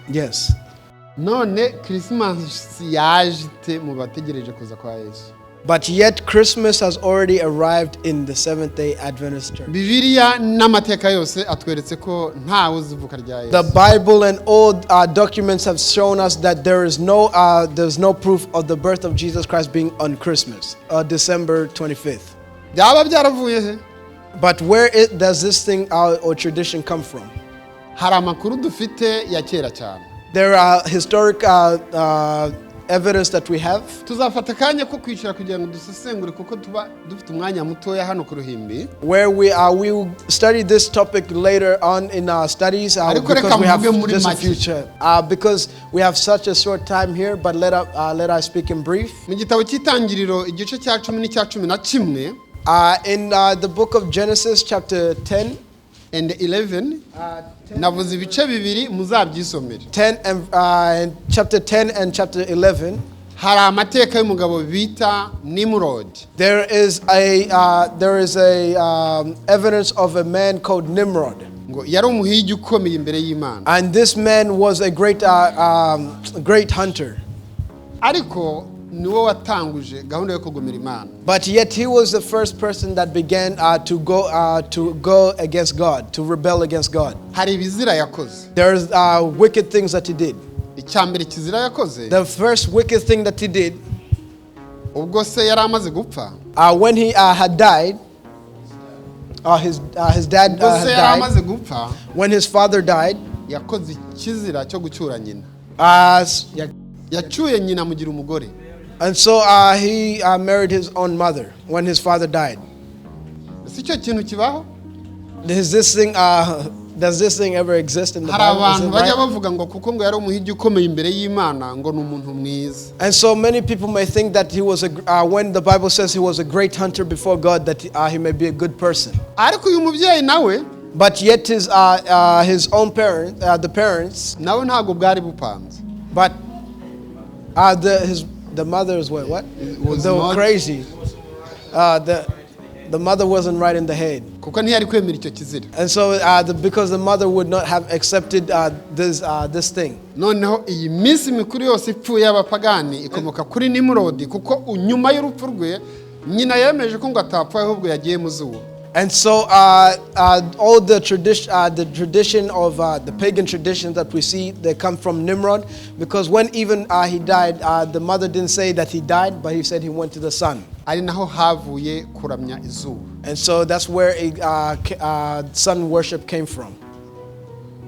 Yes. None Kirisimasi yaje ite mu bategereje kuza kwa Yesu? But yet, Christmas has already arrived in the Seventh day Adventist Church. Bibiliya n'amateka yose atweretse ko ntawe uzi ivuka rya The Yesu. Bible and all documents have shown us that there's no proof of the birth of Jesus Christ being on Christmas, December 25th. Byaba byaravuye he? But where does this thing or tradition come from? Hari amakuru dufite ya kera cyane. There are historic evidence that we have. Tuzafata akanya ko kwicara kugira ngo dusesengure kuko tuba dufite umwanya mutoya hano ku ruhimbi. Where we will study this topic later on in our studies Ariko reka because we have mvuge muri just a make. Future because we have such a short time here. But let I speak in brief. Mu gitabo cy'Itangiriro igice cya 10 n'icya 11, In the book of Genesis, chapter 10, and 11, navuze ibice bibiri muzabyisomere. 10 and chapter 10 and chapter 11, Hari amateka y'umugabo bita Nimurodi. There is a evidence of a man called Nimrod. Ngo yari umuhigi ukomeye imbere y'Imana. And this man was a great hunter. Ariko niwe watanguje gahunda yo kugomera Imana. But yet he was the first person that began to go against God, to rebel against God. Hari ibizira yakoze. There's wicked things that he did. Icya mbere kizira yakoze, The first wicked thing that he did, ubwo se yari amaze gupfa, when he had died, his dad ubwo had se yari died. Amaze gupfa, When his father died, yakoze ikizira cyo gucyura nyina. Yeah. Yacyuye nyina amugira umugore. And so he married his own mother when his father died. Ese icyo kintu kibaho? Does this thing ever exist in the Hari Bible? Is abantu it bajya right? bavuga ngo kuko ngo yari umuhigi ukomeye imbere y'Imana ngo ni umuntu mwiza. And so many people may think that he was a, when the Bible says he was a great hunter before God, that he may be a good person. Ariko uyu mubyeyi nawe, But yet his own parent, the parents, nawe ntabwo bwari bupanze. But the mothers were what? It was They were not- crazy. The mother wasn't right in the head. Kuko ntiyari kwemera icyo kizira. And so because the mother would not have accepted this thing. Noneho iyi minsi mikuru yose ipfuye y'abapagani ikomoka kuri Nimurodi kuko nyuma y'urupfu rwe nyina yemeje ko ngo atapfuye ahubwo yagiye mu zuba. And so all the tradition of the pagan traditions that we see, they come from Nimrod, because when even he died, the mother didn't say that he died, but he said he went to the sun. Ari naho havuye kuramya izuba. And so that's where sun worship came from.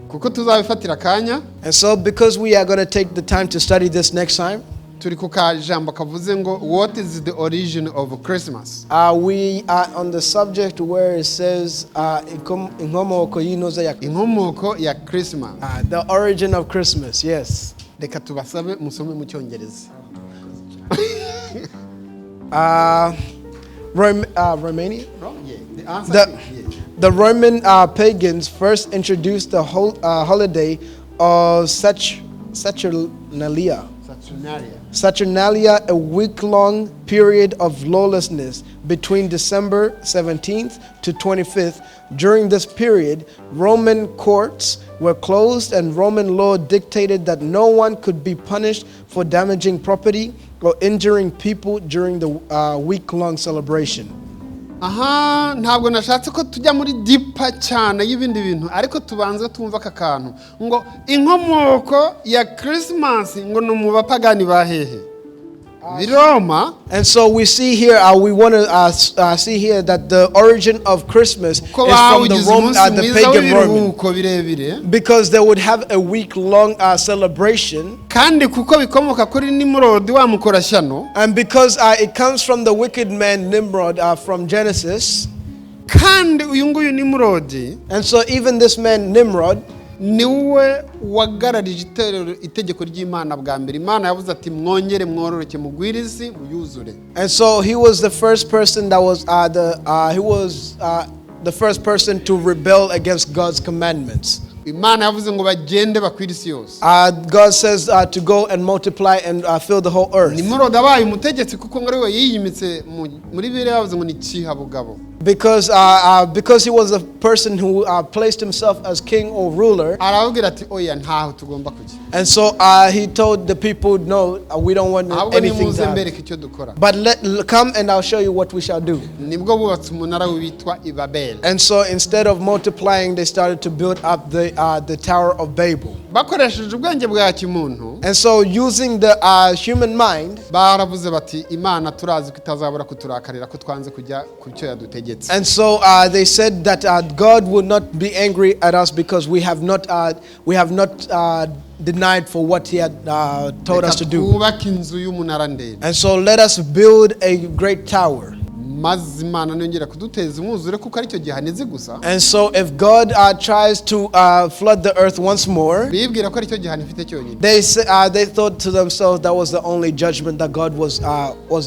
Kuko tuzabifatira akanya, And so because we are going to take the time to study this next time, turi ku kajambo kavuze ngo "What is the origin of Christmas?" We are on the subject where it says inkomoko y'inoza ya- Inkomoko ya Christmas. The origin of Christmas. Yes. Reka tubasabe musome mu Cyongereza. Romania. Yeah, the answer is yeah. The Roman pagans first introduced the whole holiday of Saturnalia. Saturnalia. Saturnalia, a week long period of lawlessness between December 17th to 25th. During this period, Roman courts were closed and Roman law dictated that no one could be punished for damaging property or injuring people during the week long celebration. Aha ntabwo nashatse ko tujya muri deeper cyane y'ibindi bintu ariko tubanze twumva aka kantu ngo inkomoko ya Kirisimasi ngo ni mu bapagani ba hehe Biroma. And so we see here, we want to see here that the origin of Christmas is Ko from the, bawugize Rome, umunsi the mwiza pagan Roman. w'ibiruhuko birebire. Because they would have a week long celebration. Kandi kuko bikomoka kuri Nimurodi wa mukorashyano, And because it comes from the wicked man Nimrod from Genesis. Kandi uyu nguyu Nimurodi, And so even this man Nimrod, niwe wagararije itorero itegeko ry'Imana bwa mbere. Imana yavuze ati mwongere mwororoke mugwire isi muyuzure. And so he was the first person that was the he was the first person to rebel against God's commandments. Imana yavuze ngo bagende bakwire isi yose. God says to go and multiply and fill the whole earth. Nimurodi abaye umutegetsi kuko ngo ari we yiyimitse muri Bibiliya bavuze ngo ni kihabugabo. Because he was a person who placed himself as king or ruler. Arababwira ati oya, ntaho tugomba kujya. And so he told the people, "No, we don't want Ahubwo anything nimuze to happen. mbereke icyo dukora. But come and I'll show you what we shall do." Nibwo bubatse umunara witwa Ibabeli. And so instead of multiplying, they started to build up the Tower of Babel. Bakoresheje ubwenge bwa kimuntu, And so using the human mind, baravuze bati Imana turazi ko itazabura kuturakarira ko twanze kujya ku cyo yadutegetse. And so they said that God will not be angry at us because we have not denied for what He had told Reka us to do. twubake inzu y'umunara ndende. And so let us build a great tower. Maze Imana niyongera kuduteza umwuzure kuko aricyo gihe izi gusa. And so if God tries to flood the earth once more, Bibwira ko aricyo gihano ifite cyonyine. they thought to themselves that was the only judgment that God was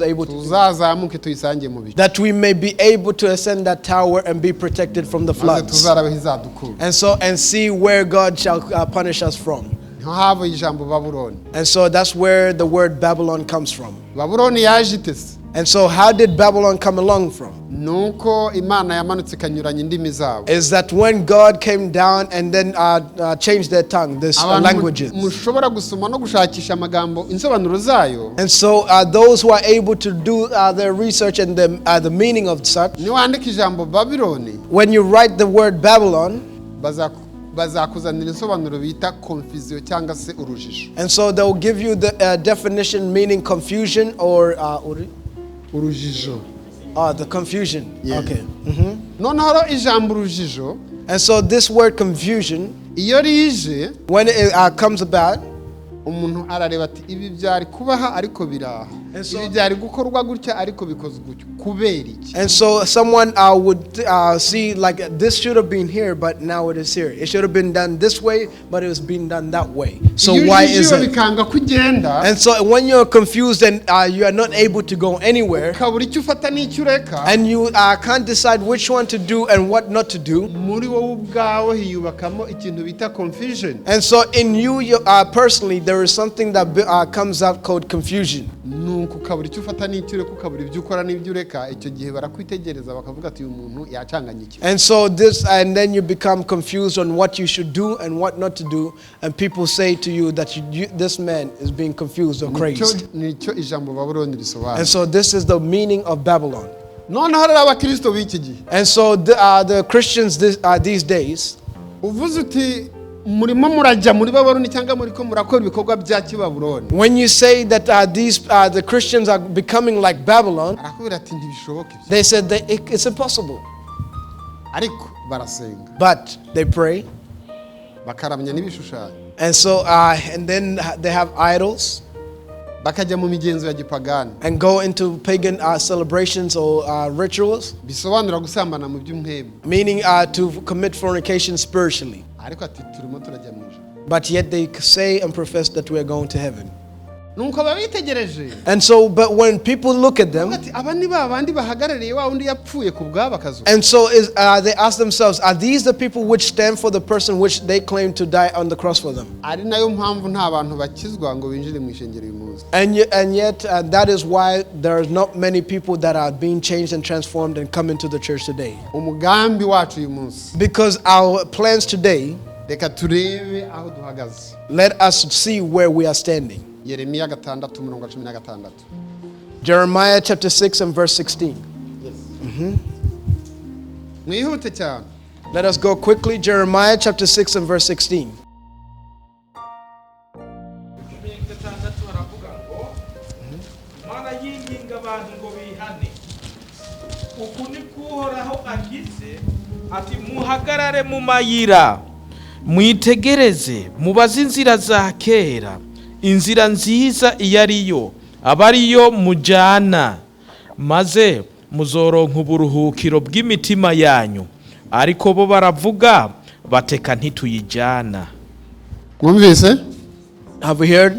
able to do. Tuzazamuke tuyisange mu bicu. That we may be able to ascend that tower and be protected from the Maze floods. tuzarabeho izadukura. And so and see where God shall punish us from. Niho havuye ijambo Babuloni. And so that's where the word Babylon comes from. Babuloni yaje ite se? And so how did Babylon come along from? Nuko Imana yamanutse ikanyuranya indimi zabo. Is that when God came down and then changed their tongue, this Abantu languages. Mushobora gusoma no gushakisha amagambo insobanuro zayo. And so those who are able to do their research and the meaning of such, Niwandika ijambo Babuloni, when you write the word Babylon, bazakuzanira insobanuro bita confusion cyangwa se urujijo. And so they'll give you the definition meaning confusion or Urujijo. The confusion. Yeah. Okay. Noneho rero ijambo urujijo, And so this word confusion, iyo rije, when it comes about, umuntu arareba ati ibi byari kubaha ariko biraha, And so- ibi byari gukorwa gutya ariko bikozwe gutya, kubera iki? And so someone would see like this should have been here, but now it is here. It should have been done this way, but it was being done that way. So Iyo why is ujijiwe it? bikanga kugenda, And so when you're confused and you are not able to go anywhere, ukabura icyo ufata n'icyo ureka, and you can't decide which one to do and what not to do, muri wowe ubwawe hiyubakamo ikintu bita confusion. And so in you personally, there is something that comes out called confusion. Nuko ukabura icyo ufata n'icyo ureka, ukabura ibyo ukora n'ibyo ureka. Icyo gihe barakwitegereza bakavuga ati uyu muntu yacanganye iki. And so this, and then you become confused on what you should do and what not to do. And people say to you that this man is being confused or crazed. Nicyo ijambo Babuloni risobanura. And so this is the meaning of Babylon. Noneho rero abakirisito b'iki gihe, And so the Christians these days, uvuze uti murimo murajya muri Babuloni cyangwa muri ko murakora ibikorwa bya kibabuloni, when you say that the Christians are becoming like Babylon, arakubwira ati ntibishoboka ibyo. They said that it's impossible. Ariko barasenga, But they pray. Bakaramya n'ibishushanyo, And so, and then they have idols bakajya mu migenzo ya gipagani, and go into pagan celebrations or rituals, bisobanura gusambana mu by'impwemu, meaning to commit fornication spiritually. Ariko ati turimo turajya mu ijuru. But yet they say and profess that we are going to heaven. Nuko babitegereje, And so, but when people look at them, ati aba ni ba bandi bahagarariye wa wundi yapfuye ku bwabo akazuka. And so they ask themselves, are these the people which stand for the person which they claim to die on the cross for them? Ari nayo mpamvu nta bantu bakizwa ngo binjire mu ishengero uyu munsi. And yet, that is why there are not many people that are being changed and transformed and come into the church today. Umugambi wacu uyu munsi, Because our plans today, reka turebe aho duhagaze. Let us see where we are standing. Yeremiya 6 umurongo wa 16. Jeremiah chapter 6 and verse 16. Mwihute cyane. Let us go quickly. Jeremiah chapter 6 and verse 16. 16 haravuga ngo Imana yinginga abantu ngo bihane. Uku ni Uhoraho agize ati muhagarare mu mayira mwitegereze mubaze inzira za kera inzira nziza iyo ariyo aba ariyo mujyana maze muzoronka uburuhukiro bw'imitima yanyu ariko bo baravuga bateka ntituyijyana. Mwumvise? Have we heard?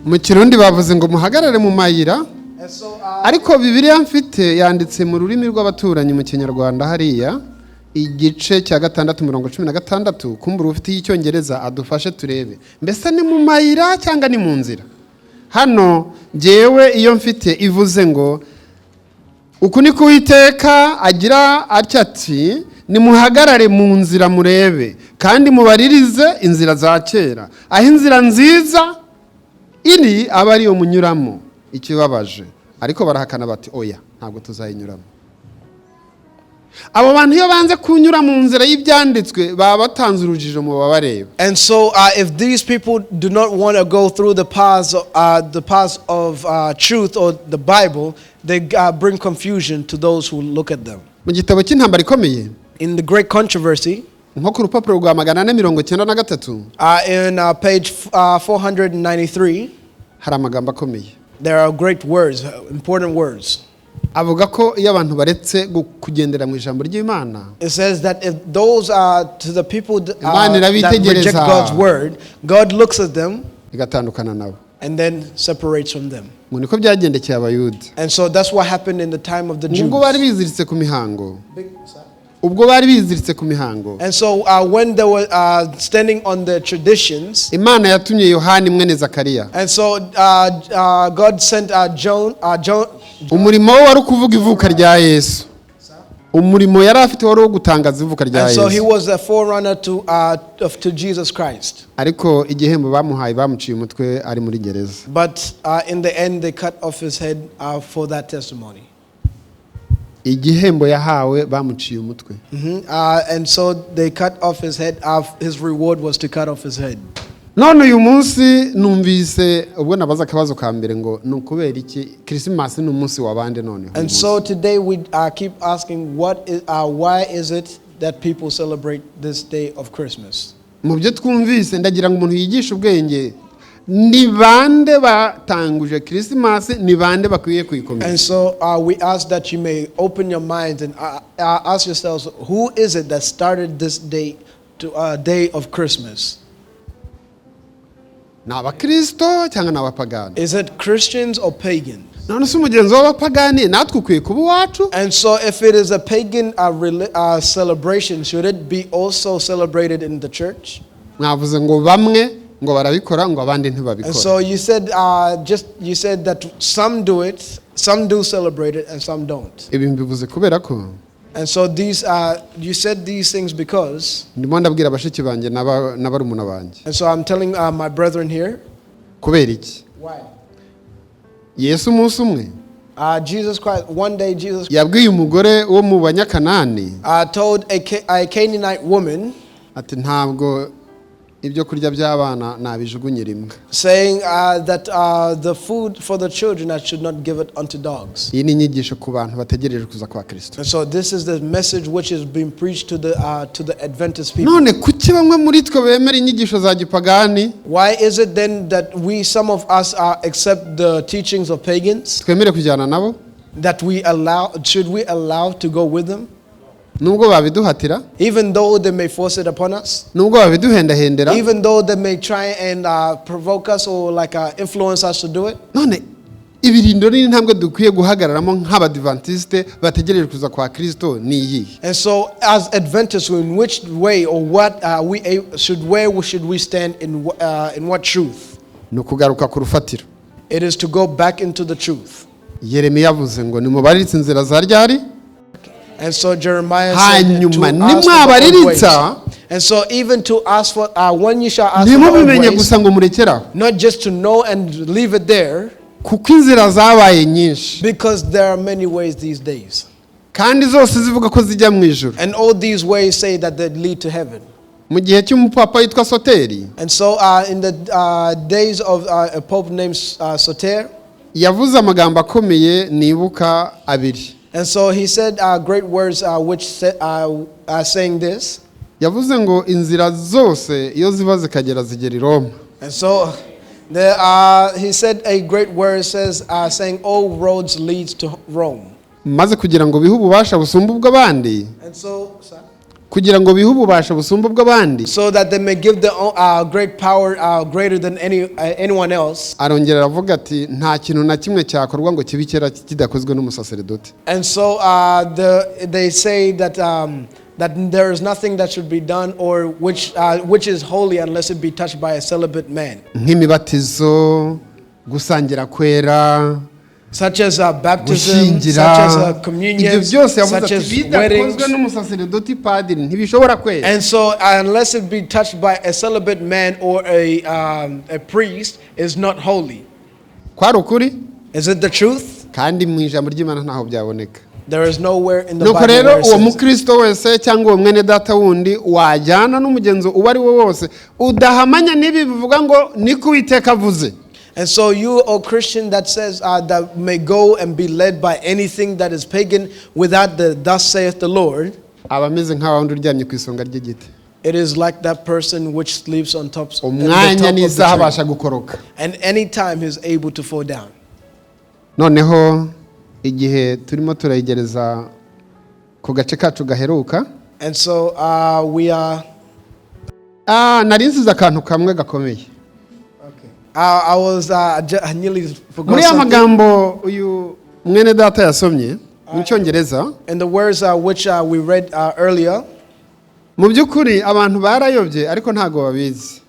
Mu Kirundi bavuze ngo muhagarare mu mayira. And so, Ariko Bibiliya mfite yanditse mu rurimi rw'abaturanyi mu Kinyarwanda hariya. Igice cya 6, mirongo 16. Kumbura ufite icyongereza adufashe turebe mbese ni mu mayira cyangwa ni mu nzira. Hano ngewe iyo mfite ivuze ngo: "Uku ni ko Uwiteka agira atya ati: nimuhagarare mu nzira murebe, kandi mubaririze inzira za kera, aho inzira nziza iri aba ariyo munyuramo." Ikibabaje ariko barahakana bati: "Oya, ntabwo tuzayinyuramo." Abo bantu iyo banze kunyura mu nzira y'ibyanditswe baba batanze urujijo mu babareba. And so, if these people do not want to go through the paths of truth or the Bible, they bring confusion to those who look at them. Mu gitabo cy'intambara ikomeye, In the Great Controversy, nko ku rupapuro rwa 493, in page 493, hari amagambo akomeye. there are great words, important words. Avuga ko iyo abantu baretse kugendera mu ijambo ry'Imana, It says that if those to the people Imana that reject irabitegereza. God's word, God looks at them igatandukana nabo. and then separates from them. Ngo niko byagendekeye Abayuda. And so that's what happened in the time of the Jews. Ubwo bari biziritse ku mihango, ubwo bari biziritse ku mihango, And so when they were standing on the traditions, Imana yatumye Yohani mwene Zakariya. and so God sent John. Umurimo we wari ukuvuga ivuka rya Yesu. Umurimo yari afite wari uwo gutangaza ivuka rya And so he Yesu. was a forerunner to Jesus Christ. Ariko igihembo bamuhaye, bamuciye umutwe ari muri gereza. But in the end, they cut off his head for that testimony. Igihembo yahawe, bamuciye umutwe. And so they cut off his head. His reward was to cut off his head. None uyu munsi numvise ubwo nabaza akabazo ka mbere ngo ni ukubera iki Kirisimasi ni umunsi wa bande noneho uyu And munsi? so today we keep asking, why is it that people celebrate this day of Christmas? Mu byo twumvise, ndagira ngo umuntu yigishe ubwenge: ni bande batanguje Kirisimasi? Ni bande bakwiye kuyikomeza? And so we ask that you may open your minds and ask yourselves, who is it that started this day of Christmas? Ni abakirisito cyangwa ni abapagani? Is it Christians or pagans? None se umugenzo w'abapagani natwe ukwiye kuba uwacu? And so, if it is a pagan celebration, should it be also celebrated in the church? Mwavuze ngo bamwe ngo barabikora, ngo abandi And ntibabikora. so you said, just you said that some do it, some do celebrate it, and some don't. Ibi mbivuze kubera ko And so you said these things because, ndimo ndabwira bashiki banjye n'aba- na barumuna banjye. And so I'm telling my brethren here. Kubera iki? Why? Yesu umunsi umwe Jesus Christ, one day Jesus yabwiye umugore wo mu Banyakanani told a Canaanite woman, ati: "Ntabwo ibyo kurya by'abana nabijugunyira imbwa." saying that the food for the children, I should not give it unto dogs. Iyi ni inyigisho ku bantu bategereje kuza kwa Kirisito. And so this is the message which is being preached to the Adventist people. None kuki bamwe muri twe bemera inyigisho za gipagani? Why is it then that we, some of us, accept the teachings of pagans? Twemere kujyana nabo? That we allow, should we allow to go with them? Nubwo babiduhatira, Even though they may force it upon us? nubwo babiduhendahendera. Even though they may try and provoke us or like influence us to do it? None ibirindo n'intambwe dukwiye guhagararamo nk'abadivantisite bategereje kuza kwa Kirisito ni iyihe? And so, as Adventists, in which way or what we should, where should we stand in what truth? Ni ukugaruka ku rufatiro. It is to go back into the truth. Yeremiya yavuze ngo nimubariritse inzira za ryari. And so Jeremiah said to Hanyuma ask for the old ways. nimwabariritsa, And so even to ask for, when you shall ask for the old ntimubimenye ways, gusa ngo murekeraho, not just to know and leave it there, kuko inzira zabaye nyinshi, because there are many ways these days. Kandi zose zivuga ko zijya mu ijuru. And all these ways say that they lead to heaven. Mu gihe cy'umupapa witwa Soteri, And so in the days of a pope named Soter, yavuze amagambo akomeye nibuka abiri. And so he said great words which saying this. Yavuze ngo inzira zose iyo ziva zikagera zigera i Roma. And so he said a great word says, saying all roads leads to Rome. Maze kugira ngo bihe ububasha busumba ubw'abandi, And so, kugira ngo bihe ububasha busumba ubw'abandi, so that they may give the great power greater than anyone else. Arongera aravuga ati: "Nta kintu na kimwe cyakorwa ngo kibe icyera kidakozwe n'umusaseredoti." And so they say that That there is nothing that should be done or which is holy unless it be touched by a celibate man. Nk'imibatizo, gusangira kwera, Such as baptism, gushyingira, such as ibyo communion, byose yavuze such ati as bidakozwe weddings. n'umusaseredoti, padiri, ntibishobora kwera. And so, unless it be touched by a celibate man or a priest, is not holy. Kwari ukuri. Is it the truth? Kandi mu ijambo ry'Imana ntaho byaboneka. There is nowhere in the Nuko Bible rero where it uwo says it. mukristo wese cyangwa uwo mwene data wundi wajyana n'umugenzo uwo ari wo wose udahamanya n'ibi bivuga ngo niko Uwiteka avuze, And so, you, O Christian, that says that may go and be led by anything that is pagan without the "Thus saith the Lord," aba ameze nka wundi uryamye ku isonga ry'igiti. It is like that person which sleeps on the Umwanya top of the n'isaha tree. abasha gukoroka. And anytime he's able to fall down. Noneho igihe turimo turayegereza ku gace kacu gaheruka. And so we are. Ah, nari nsize akantu kamwe gakomeye. I nearly forgot Muri ya something. magambo uyu mwene data yasomye mu Cyongereza, And the words which we read earlier, mu by'ukuri abantu barayobye ariko ntabwo babizi.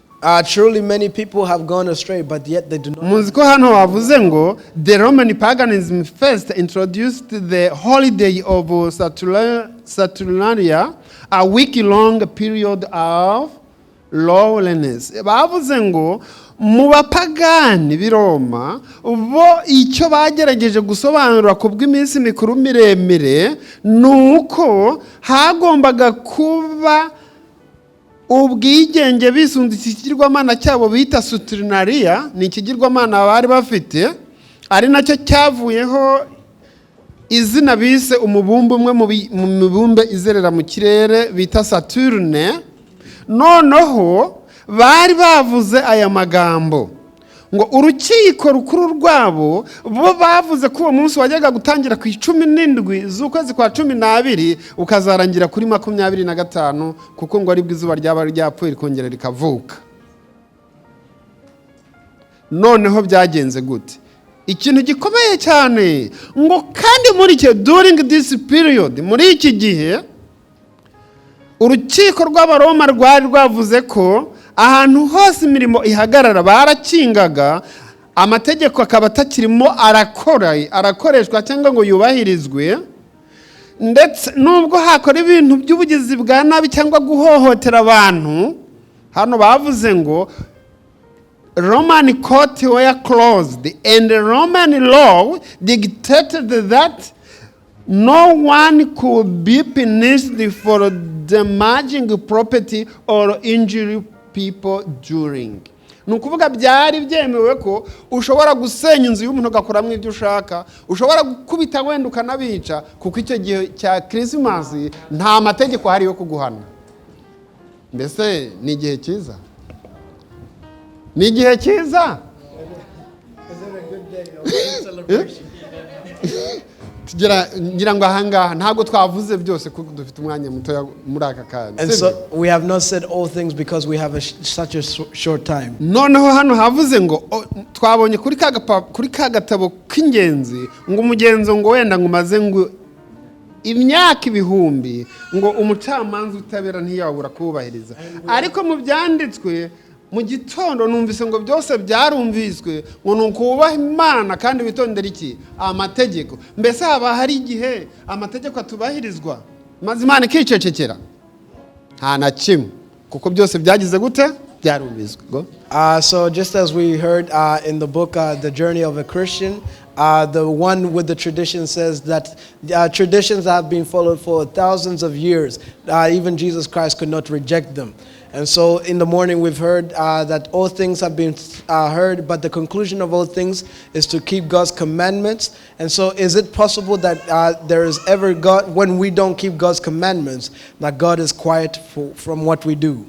Truly many people have gone astray, but yet they do not. Muzi ko hano bavuze ngo the Roman paganism first introduced the holiday of Saturnalia, a week long period of lawlessness. Bavuze ngo mu bapagani b'i Roma bo icyo bagerageje gusobanura ku bw'iminsi mikuru miremire ni uko hagombaga kuba ubwigenge bisunze ikigirwamana cyabo bita Saturnalia. Ni ikigirwamana bari bafite, ari nacyo cyavuyeho izina bise umubumbe umwe mu mibumbe izerera mu kirere bita Saturne. Noneho bari bavuze aya magambo ngo urukiko rukuru rwabo bo bavuze ko uwo munsi wajyaga gutangira ku 17 z'ukwezi kwa 12 ukazarangira kuri 25, kuko ngo aribwo izuba ryaba ryapfuye rikongera rikavuka. Noneho byagenze gute? Ikintu gikomeye cyane ngo kandi muri icyo, during this period, muri iki gihe urukiko rw'Abaroma rwari rwavuze ko ahantu hose imirimo ihagarara, barakingaga, amategeko akaba atakirimo arakora, arakoreshwa cyangwa ngo yubahirizwe. Ndetse nubwo hakora ibintu by'ubugizi bwa nabi cyangwa guhohotera abantu, hano bavuze ngo Roman court were closed and the Roman law dictated that no one could be punished for damaging property or injury people during. Ni ukuvuga byari byemewe ko ushobora gusenya inzu y'umuntu ugakuramo ibyo ushaka, ushobora gukubita wenda ukanabica, kuko icyo gihe cya Kirisimasi nta mategeko ahari yo kuguhana. Mbese ni igihe cyiza? Ni igihe cyiza? Is it a good day of celebration? Ngira ngo ahangaha ntabwo twavuze byose kuko dufite umwanya mutoya muri aka kanya. And Sibyo? so we have not said all things because we have such a short time. Noneho hano havuze ngo twabonye kuri ka gatabo k'ingenzi ngo umugenzo ngo wenda ngo umaze ngo imyaka ibihumbi, ngo umucamanza utabera ntiyabura kuwubahiriza. Ariko mu byanditswe mu gitondo numvise ngo byose byarumviswe, ngo ni ukubaha Imana kandi witondera iki? Amategeko. Mbese haba hari igihe amategeko atubahirizwa maze Imana ikicecekera? Nta na kimwe, kuko byose byagize gute? Byarumviswe. Go. So just as we heard in the book, The Journey of a Christian, the one with the tradition says that traditions that have been followed for thousands of years, even Jesus Christ could not reject them. And so in the morning we've heard that all things have been heard, but the conclusion of all things is to keep God's commandments. And so is it possible that there is ever God, when we don't keep God's commandments, that God is quiet from what we do?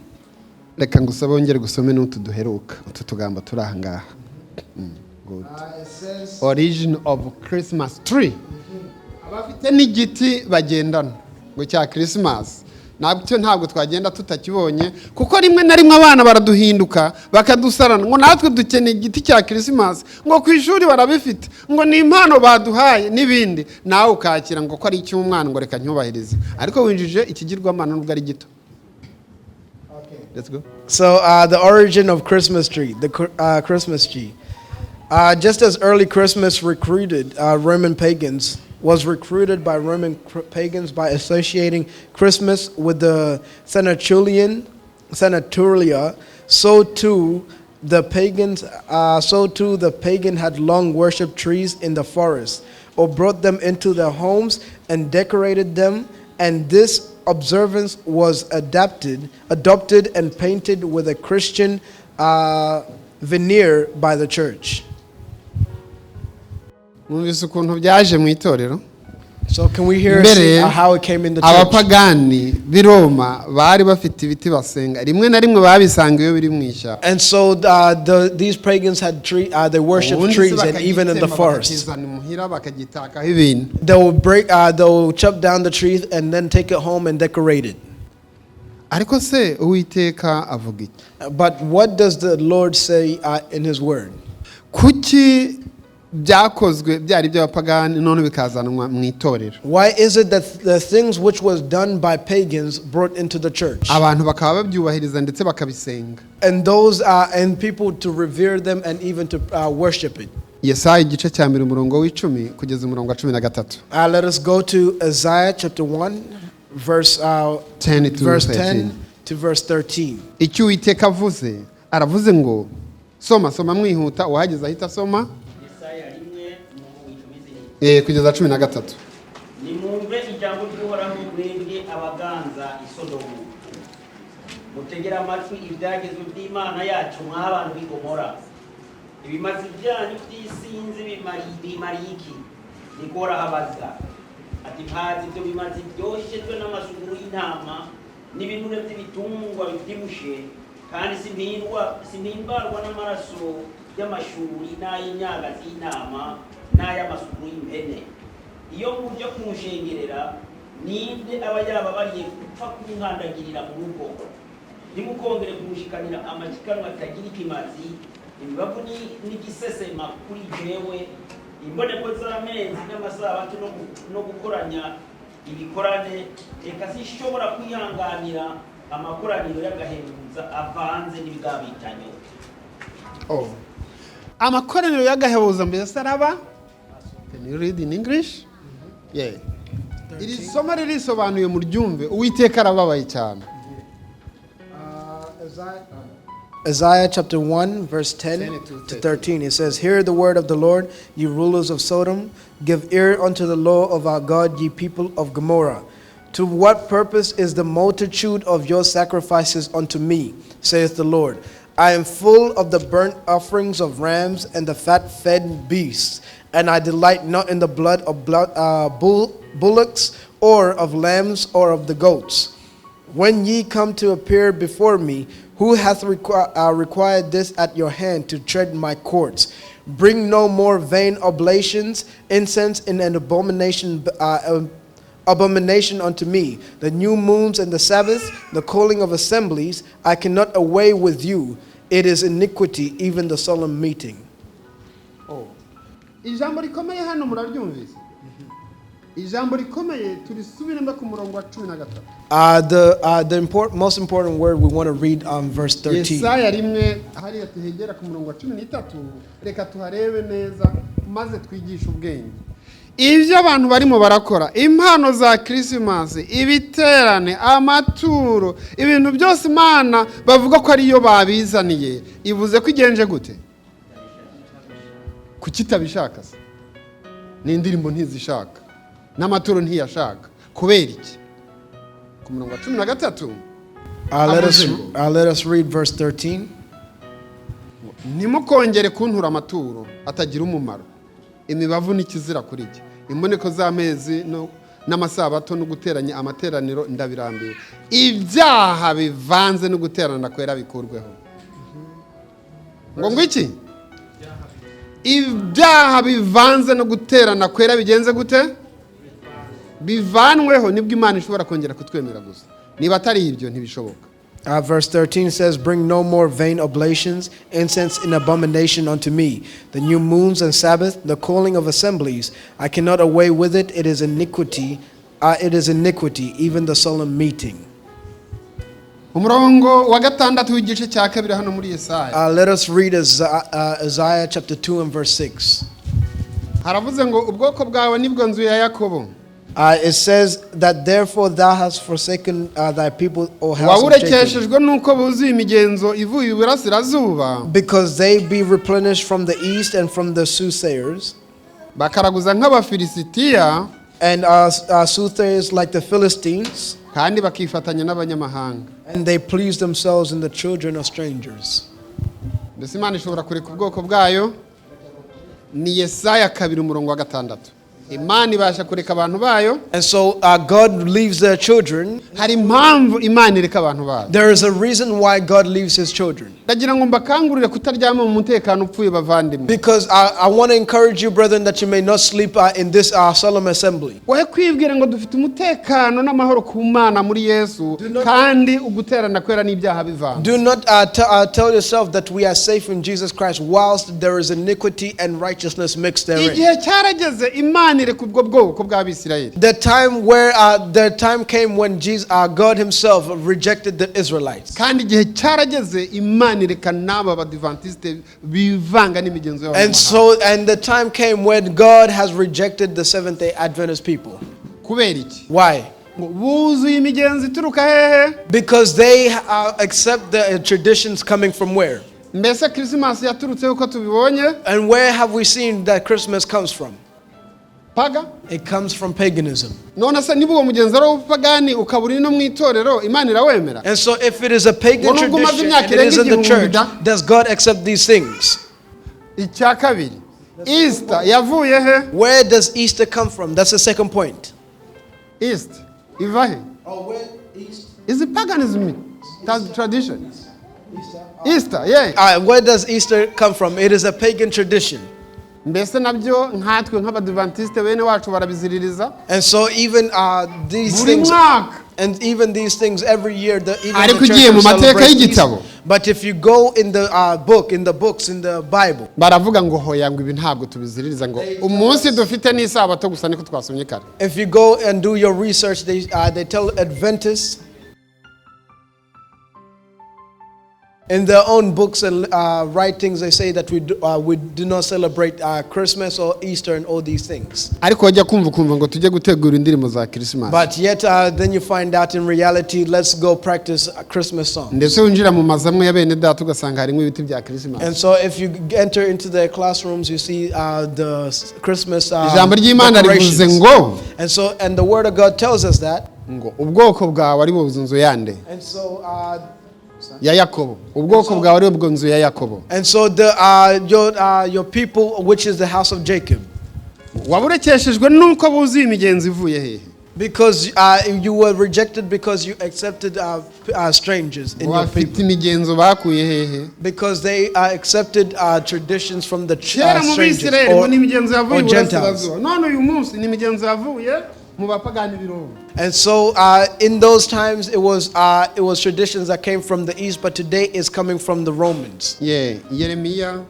Reka ngusabe wongere gusome n'utu duheruka, utu tugambo turi aha ngaha. Good. Origin of Christmas tree. Abafite n'igiti bagendana ngo cya Christmas. Nabyo ntabwo twagenda tutakibonye, kuko rimwe na rimwe abana baraduhinduka bakadusarana ngo natwe dukeneye igiti cya Kirisimasi, ngo ku ishuri barabifite, ngo ni impano baduhaye n'ibindi, nawe ukakira ngo ko ari icy'umwana, ngo reka nyubahirize, ariko winjije ikigirwamana nubwo ari gito. Let's go. So the origin of Christmas tree, the Christmas tree. Just as early Christmas recruited Roman pagans, was recruited by Roman pagans by associating Christmas with the Saturnalia, so too the pagan had long worshipped trees in the forest, or brought them into their homes and decorated them, and this observance was adopted and painted with a Christian veneer by the church. Mwumvise ukuntu byaje mu itorero? So can we hear Mbere see, how it came in the church? abapagani b'i Roma bari bafite ibiti basenga, rimwe na rimwe babisanga iyo biri mu ishyamba. And so these pagans had tree, they worshipped Ubundi se trees and even in the bakagitema, forest. bakakizana imuhira, bakagitakaho ibintu. They will chop down the trees and then take it home and decorate it. Ariko se Uwiteka avuga iki? But what does the Lord say in His Word? Kuki byakozwe byari iby'abapagani none bikazanwa mu itorero? Why is it that the things which was done by pagans brought into the church? Abantu bakaba babyubahiriza ndetse bakabisenga. And people to revere them and even to worship it. Yesaya igice cya mbere, umurongo w'10 kugeza umurongo wa 13. Let us go to Isaiah chapter 1, verse, 10 to verse 13. 10 to verse 13. Icyo Uwiteka avuze, aravuze ngo, soma, soma mwihuta, uwahageze ahita asoma. Yesaya 1 mu 10 zirindwi. Kugeza 13. Nimwumve ijambo ry'Uhoraho, mwebwe abaganza i Sodomu, mutegere amatwi ibyagezwe by'Imana yacu, mw'abantu b'i Gomora. Ibimazi byanyu by'isinzi bimariye iki? Niko Uhoraho abaza, ati mpazi ibyo bimazi byoshejwe n'amasuguru y'intama n'ibinure by'ibitungwa bibyibushe, kandi simpimbarwa n'amaraso y'amashuri n'ay'imyagazi y'intama n'ay'amasuguru y'impene. Iyo mujya kunshengerera, ninde aba yababariye gupfa kunkandagirira mu rugo? Ntimukongere kumushikanira amashikanwa atagira ikimazi, imibavu n'igisesema kuri jewe, imboneko z'amezi n'amasabato no gukoranya ibikorane. Reka sinshobora kwihanganira amakoraniro y'agahebuza avanze n'ibigabitanyo. Oh. Amakoraniro y'agahebuzo mbese araba. Can you read in English? Yeah. Iri somo ririsobanuye, muryumve. Uwiteka arababaye cyane. Isaiah chapter 1, verse 10 10 to to 13. It says, "Hear the word of the Lord, ye rulers of Sodom. Give ear unto the law of our God, ye people of Gomorrah. To what purpose is the multitude of your sacrifices unto me, saith the Lord? I am full of the burnt offerings of rams and the fat fed beasts, and I delight not in the blood of bullocks or of lambs or of the goats. When ye come to appear before me, who hath required this at your hand to tread my courts? Bring no more vain oblations, incense and an abomination unto me. The new moons and the Sabbaths, the calling of assemblies, I cannot away with you. It is iniquity, even the solemn meeting." Oh. Ijambo rikomeye hano muraryumvise? Ijambo rikomeye turisubiremo ku murongo wa 13. The most important word we want to read on verse 13. Yesaya 1 hariya tuhegera ku murongo wa 13, reka tuharebe neza maze twigishe ubwenge. Ibyo abantu barimo barakora, impano za Kirisimasi, ibiterane, amaturo, ibintu byose Imana bavuga ko ariyo babizaniye, ivuze ko igenje gute? Kuki itabishaka se? N'indirimbo ntizishaka, n'amaturo ntiyashaka, kubera iki? Ku murongo wa 13. Avuze ngo, Let us read verse 13. Ntimukongere kuntura amaturo atagira umumaro, imibavu n'ikizira kuri jye, imboneko z'amezi n'amasabato no guteranya amateraniro ndabirambiwe. Ibyaha bivanze no guterana kwera bikurweho. Ngo iki? Ibyaha bivanze no guterana kwera bigenze gute? Bivanweho, nibwo Imana ishobora kongera kutwemera gusa. Niba atari ibyo, ntibishoboka. Verse 13 says, "Bring no more vain oblations, incense in abomination unto me. The new moons and Sabbath, the calling of assemblies, I cannot away with it. It is iniquity. It is iniquity, even the solemn meeting." Umurongo wa gatandatu w'igice cya kabiri hano muri Yesaya. Let us read Isaiah chapter 2 and verse 6. Haravuze ngo ubwoko bwawe nibwo nzu ya Yakobo. It says that therefore thou hast forsaken thy people, O house of Jacob, Wawurekeshejwe n'uko buzuye imigenzo ivuye iburasirazuba, because they be replenished from the east and from the soothsayers, bakaraguza nk'Abafilisitiya, and soothsayers like the Philistines, kandi bakifatanya n'abanyamahanga. And they please themselves in the children of strangers. Mbese Imana ishobora kureka ubwoko bwayo? Ni Yesaya 2, umurongo wa 6. Imana ibasha kureka abantu bayo? And so God leaves their children. Hari impamvu Imana ireka abantu bayo. There is a reason why God leaves his children. Ndagira ngo mbakangurire kutaryama mu mutekano upfuye, bavandimwe. Because I want to encourage you, brethren, that you may not sleep in this solemn assembly. Wowe kwibwira ngo dufite umutekano n'amahoro ku Mana muri Yesu, kandi uguterana kwera n'ibyaha bivanga. Do not tell yourself that we are safe in Jesus Christ whilst there is iniquity and righteousness mixed therein. Igihe cyarageze Imana ireka ubwo bwoko bw'Abisirayeli. The time came when God Himself rejected the Israelites. Kandi igihe cyarageze Imana ireka n'aba Badivantiste bivanga n'imigenzo And y'abanyamahanga. so, and the time came when God has rejected the Seventh Day Adventist people. Kubera iki? Why? Ngo buzuye imigenzo ituruka hehe? Because they accept the traditions coming from where? Mbese Kirisimasi yaturutse uko tubibonye? And where have we seen that Christmas comes from? Pagan. It comes from paganism. None se niba uwo mugenzo ari uw'ubupagani ukaba uri no mu itorero, Imana irawemera? And so, if it is a pagan Ngo nubwo umaze tradition imyaka and it is in the irenga church, igihumbi da. does God accept these things? Icya kabiri, Easter yavuye he? Where does Easter come from? That's the second point. Easter iva he? Oh, where East? Is it paganism tradition, Easter, yeah. Where does Easter come from? It is a pagan tradition. Mbese nabyo nkatwe nk'Abadivantiste bene wacu barabiziririza And so even these buri things, mwaka. And even these things every year, even Ariko the church ugiye mu will mateka celebrate y'igitabo. Easter. But if you go in the book, in the books, in the Bible, baravuga ngo hoya, ngo ibi ntabwo tubiziririza, ngo umunsi dufite n'isabato gusa, niko twasomye kare. If you go and do your research, they tell Adventists in their own books and writings, they say that we do not celebrate Christmas or Easter and all these things. Ariko wajya kumva ukumva ngo tujye gutegura indirimbo za Kirisimasi. But yet, then you find out in reality, let's go practice a Christmas song. Ndetse winjira mu mazu amwe ya bene data ugasanga harimo ibiti bya Kirisimasi. And so, if you enter into their classrooms, you see the Christmas Ijambo ry'Imana rivuze decorations. ngo And so, and the Word of God tells us that. ngo ubwoko bwawe ari bwo nzu yande? And so, Ya Yakobo. Ubwoko bwawe ari bwo nzu ya Yakobo. and so your people, which is the house of Jacob, Waburekeshejwe nuko buzuye imigenzo ivuye hehe? because you were rejected because you accepted strangers in your Bafite people. imigenzo bakuye hehe? Because they accepted traditions from the Kera mu strangers Bisirayeli ngo ni imigenzo yavuye or Gentiles. iburasirazuba, none uyu munsi ni imigenzo yavuye mu bapagani b'i Roma. And so in those times it was traditions that came from the east, but today it's coming from the Romans. Ye Yeremiya,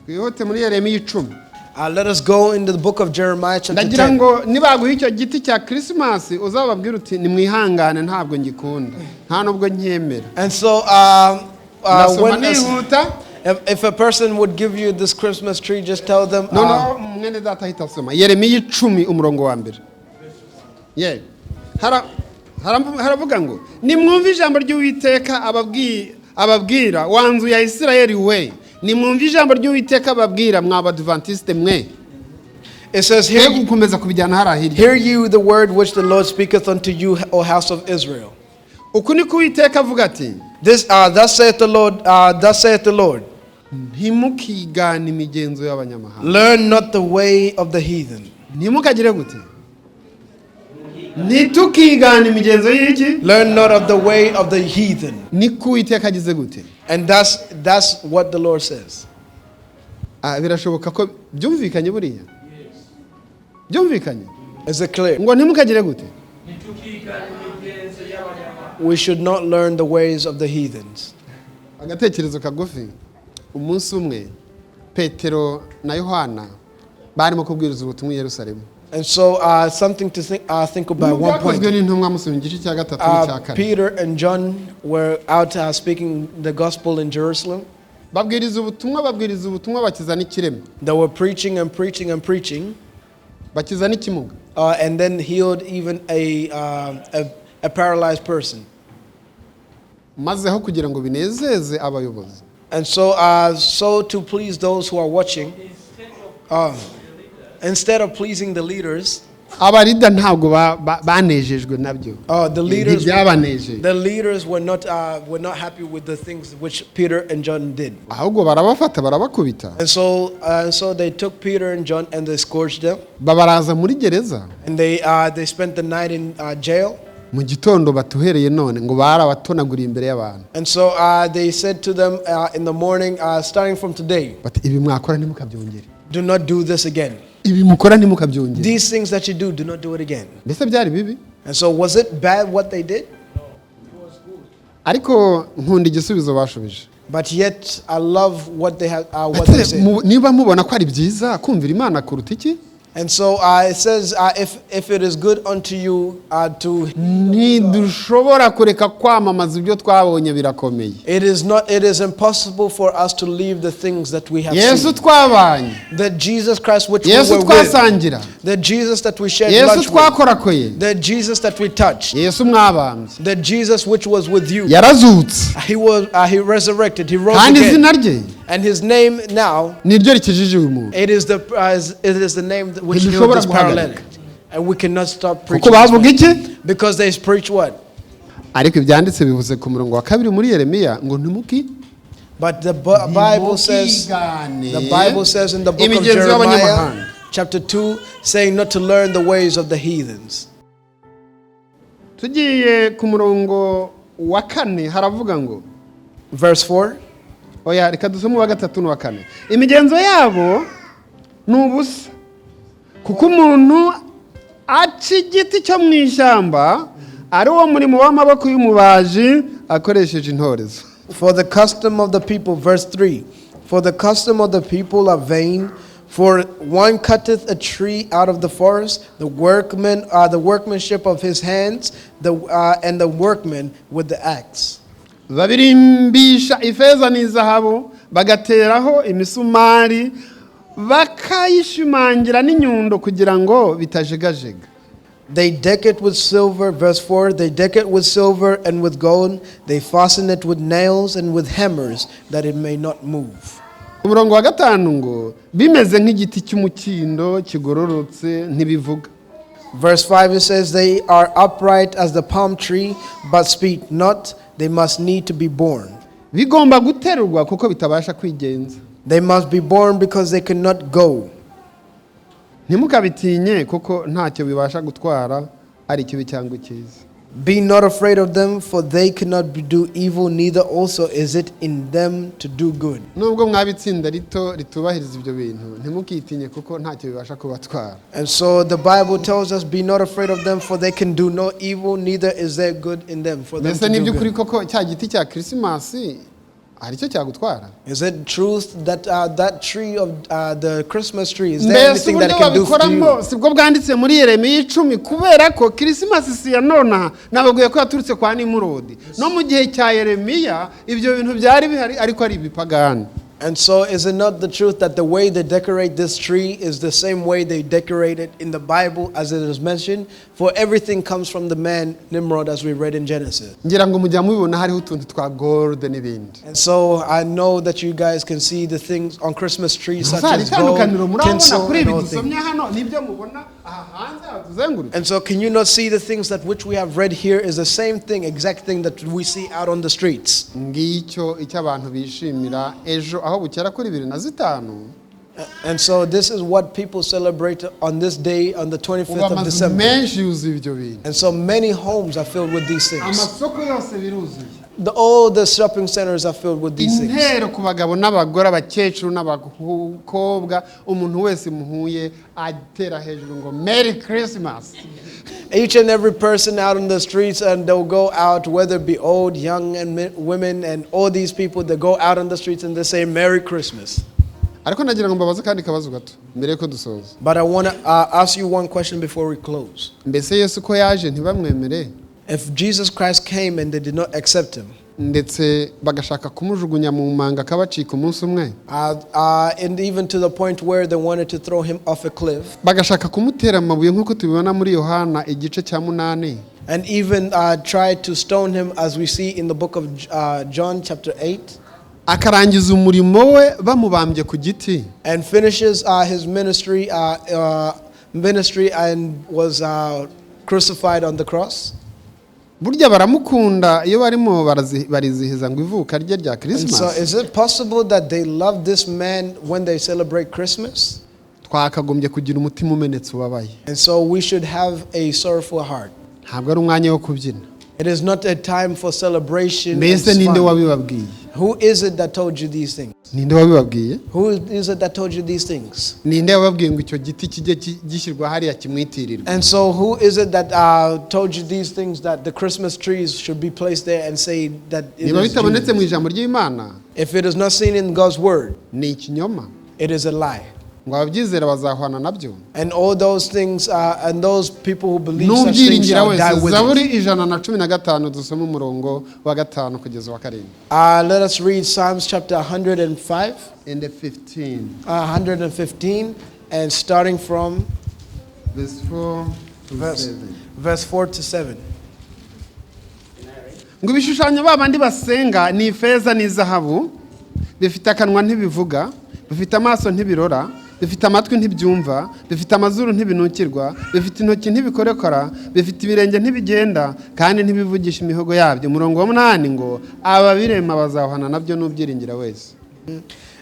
twihute muri Yeremiya 10. Let us go into the book of Jeremiah chapter Ndagira 10. ngo nibaguha icyo giti cya Kirisimasi uzababwira uti nimwihangane, ntabwo ngikunda, nta nubwo nkemera. And so Ndasoma nihuta. if a person would give you this Christmas tree, just tell them. Noneho mwene data ahita asoma Yeremiya 10, umurongo wa mbere. Ye haravuga ngo nimwumve ijambo ry'Uwiteka ababwira, wa nzu ya Isirayeli we. Nimwumve ijambo ry'Uwiteka ababwira, mwa Badivantiste mwe. It says, Twe Hear, gukomeza kubijyana hariya hirya. hear you the word which the Lord speaketh unto you, O house of Israel. Uku niko Uwiteka avuga ati Thus saith the Lord, thus saith the Lord, ntimukigane imigenzo y'abanyamahanga. Learn not the way of the heathen. Ntimukagire gute? Ntitukigane imigenzo y'iki? Learn not of the way of the heathen. Niko Uwiteka agize gute? And that's what the Lord says. Ah, birashoboka ko byumvikanye buriya, byumvikanye. Is it clear? Ngo ntimukagire gute? Ntitukigane imigenzo. We should not learn the ways of the heathens. Agatekerezo kagufi. Umunsi umwe Petero na Yohana barimo kubwiriza ubutumwa i Yerusalemu. And so, something to think about. One Byakozwe point. n'intumwa, musoma igice cya gatatu n'icya kane. Peter and John were out speaking the gospel in Jerusalem. Babwiriza ubutumwa, babwiriza ubutumwa, bakiza n'ikirema. They were preaching and preaching and preaching, Bakiza n'ikimuga. And then healed even a paralyzed person. Maze aho kugira ngo binezeze abayobozi, And so to please those who are watching, instead of pleasing the leaders, aba leader ntabwo banejejwe nabyo. The leaders, Ntibyabanejeje. the leaders were not happy with the things which Peter and John did. Ahubwo barabafata, barabakubita. And so they took Peter and John and they scourged them, Babaraza muri gereza. And they spent the night in jail. Mu gitondo batuhereye none ngo barabatonaguriye imbere y'abantu. And so they said to them in the morning, starting from today, Bati ibi mwakora ntimukabyongere. Do not do this again. Ibi mukora ntimukabyongere. These things that you do, do not do it again. Mbese byari bibi? And so, was it bad what they did? Ariko nkunda igisubizo bashubije. But yet, I love what they Ati, said. Niba mubona ko ari byiza kumvira Imana kuruta iki, And so it says, if it is good unto you to, ntidushobora kureka kwamamaza ibyo twabonye, birakomeye. It is not, it is impossible for us to leave the things that we have Yesu seen. twabanye, The Jesus Christ which we Yesu were with, twasangira, the Jesus that we shared Yesu lunch with, twakorakoye, the Jesus that we touched, Yesu mwabambye the Jesus which was with you. Yarazutse. He resurrected, he rose Kandi again. izina rye And his name now, niryo rikijije uyu muntu. it is the name that which healed Ntidushobora this guhagarika. paralytic. And we cannot stop Kuko preaching bavuga this iki? man. Because they preach what? Ariko ibyanditse bivuze ku murongo wa kabiri muri Yeremiya ngo ntimuki But the Bible says, ntimukigane the Bible says in the book of imigenzo Jeremiah, y'abanyamahanga. chapter 2, saying not to learn the ways of the heathens. Tugiye ku murongo wa kane haravuga ngo, Verse 4. Oya, reka dusome uwa gatatu n'uwa kane. Imigenzo yabo ni ubusa kuko umuntu aca igiti cyo mu ishyamba ari wo murimo w'amaboko y'umubaji akoresheje intorezo. For the custom of the people, verse 3, for the custom of the people are vain. For one cutteth a tree out of the forest, the workmanship of his hands, and the workman with the axe. Babirimbisha ifeza n'izahabu, bagateraho imisumari, bakayishimangira n'inyundo kugira ngo bitajegajega. They deck it with silver, verse 4, they deck it with silver and with gold, they fasten it with nails and with hammers, that it may not move. Umurongo wa gatanu ngo bimeze nk'igiti cy'umukindo kigororotse, ntibivuga. Verse 5, it says, They are upright as the palm tree, but speak not, they must need to be borne. Bigomba guterurwa kuko bitabasha kwigenza. They must be borne because they cannot go. Ntimukabitinye kuko ntacyo bibasha gutwara, ari ikibi cyangwa icyiza. Be not afraid of them, for they cannot do evil, neither also is it in them to do good. Nubwo mwaba itsinda rito ritubahiriza ibyo bintu, ntimukitinye kuko ntacyo bibasha kubatwara. And so the Bible tells us, Be not afraid of them, for they can do no evil, neither is there good in them for them Mbese to ni do iby'ukuri good. koko cya giti cya Kirisimasi hari icyo cyagutwara? Is it truth that that tree of the Christmas tree, is there Mbese anything that uburyo it can do for babikoramo you? sibwo bwanditse muri Yeremiya 10? Kubera ko Kirisimasi si ya nonaha, nababwiye ko yaturutse kwa Nimurodi. No mu gihe cya Yeremiya ibyo bintu byari bihari, ariko ari ibipagani. And so, is it not the truth that the way they decorate this tree is the same way they decorate it in the Bible as it is mentioned? For everything comes from the man Nimrod, as we read in Genesis. Ngira ngo mujya mubibona hariho utuntu twa gold n'ibindi. And so, I know that you guys can see the things on Christmas trees such Hari as gold, itandukaniro murabona tinsel, kuri and ibi all things. dusomye hano nibyo mubona aha hanze hatuzengurutse? And so, can you not see the things that which we have read here is the same thing, exact thing that we see out on the streets? Ngicyo icyo abantu bishimira ejo aho bukera kuri 25. And so, this is what people celebrate on this day, on the Ubu 25th of amazu December. menshi yuzuye ibyo bintu. And so, many homes are filled with these things. Amasoko yose biruzuye. All the shopping centers are filled with these things. Intero ku bagabo n'abagore, abakecuru n'abakobwa, umuntu wese muhuye atera hejuru ngo "Merry Christmas". Each and every person out in the streets, and they'll go out, whether it be old, young, and women, and all these people that go out on the streets and they say, "Merry Christmas." Ariko nagira ngo mbabaze akandi kabazo gato mbere yuko dusoza. But I want to ask you one question before we close. Mbese Yesu ko yaje ntibamwemere, If Jesus Christ came and they did not accept him, ndetse bagashaka kumujugunya mu manga akabacika umunsi umwe, and even to the point where they wanted to throw him off a cliff, bagashaka kumutera amabuye nk'uko tubibona muri Yohana igice cya 8, and even tried to stone him, as we see in the book of John, chapter 8, akarangiza umurimo we bamubambye ku giti, and finishes his ministry and was crucified on the cross. Burya baramukunda iyo barimo barizihiza ngo ivuka rye rya And so, Christmas? is it possible that they love this man when they celebrate Christmas? Twakagombye kugira umutima umenetse ubabaye. And so, we should have a sorrowful heart. Ntabwo ari umwanya wo kubyina. It is not a time for celebration and Mbese ninde fun. wabibabwiye? Who is it that told you these things? Ninde wabibabwiye? Who is it that told you these things? Ninde wababwiye ngo icyo giti kijye gishyirwa hariya kimwitirirwa? And so, who is it that told you these things, that the Christmas trees should be placed there and say that it Niba is bitabonetse Jesus? Mu ijambo ry'Imana, If it is not seen in God's word, ni ikinyoma. It is a lie. Ngo ababyizera bazahwana nabyo. And all those things, and those people who believe such things N'ubyiringira shall die wese. with Zaburi it. 115, dusome umurongo wa 5 kugeza uwa 7. Let us read Psalms chapter 105, And 15. 115, and starting from Verse 4 to 7. verse 4 to 7. Ngo ibishushanyo ba bandi basenga ni ifeza n'izahabu, bifite akanwa ntibivuga, bifite amaso ntibirora, bifite amatwi ntibyumva, bifite amazuru ntibinukirwa, bifite intoki ntibikorekora, bifite ibirenge ntibigenda, kandi ntibivugisha imihogo yabyo. Umurongo wa 8 ngo ababirema bazahwana nabyo n'ubyiringira wese.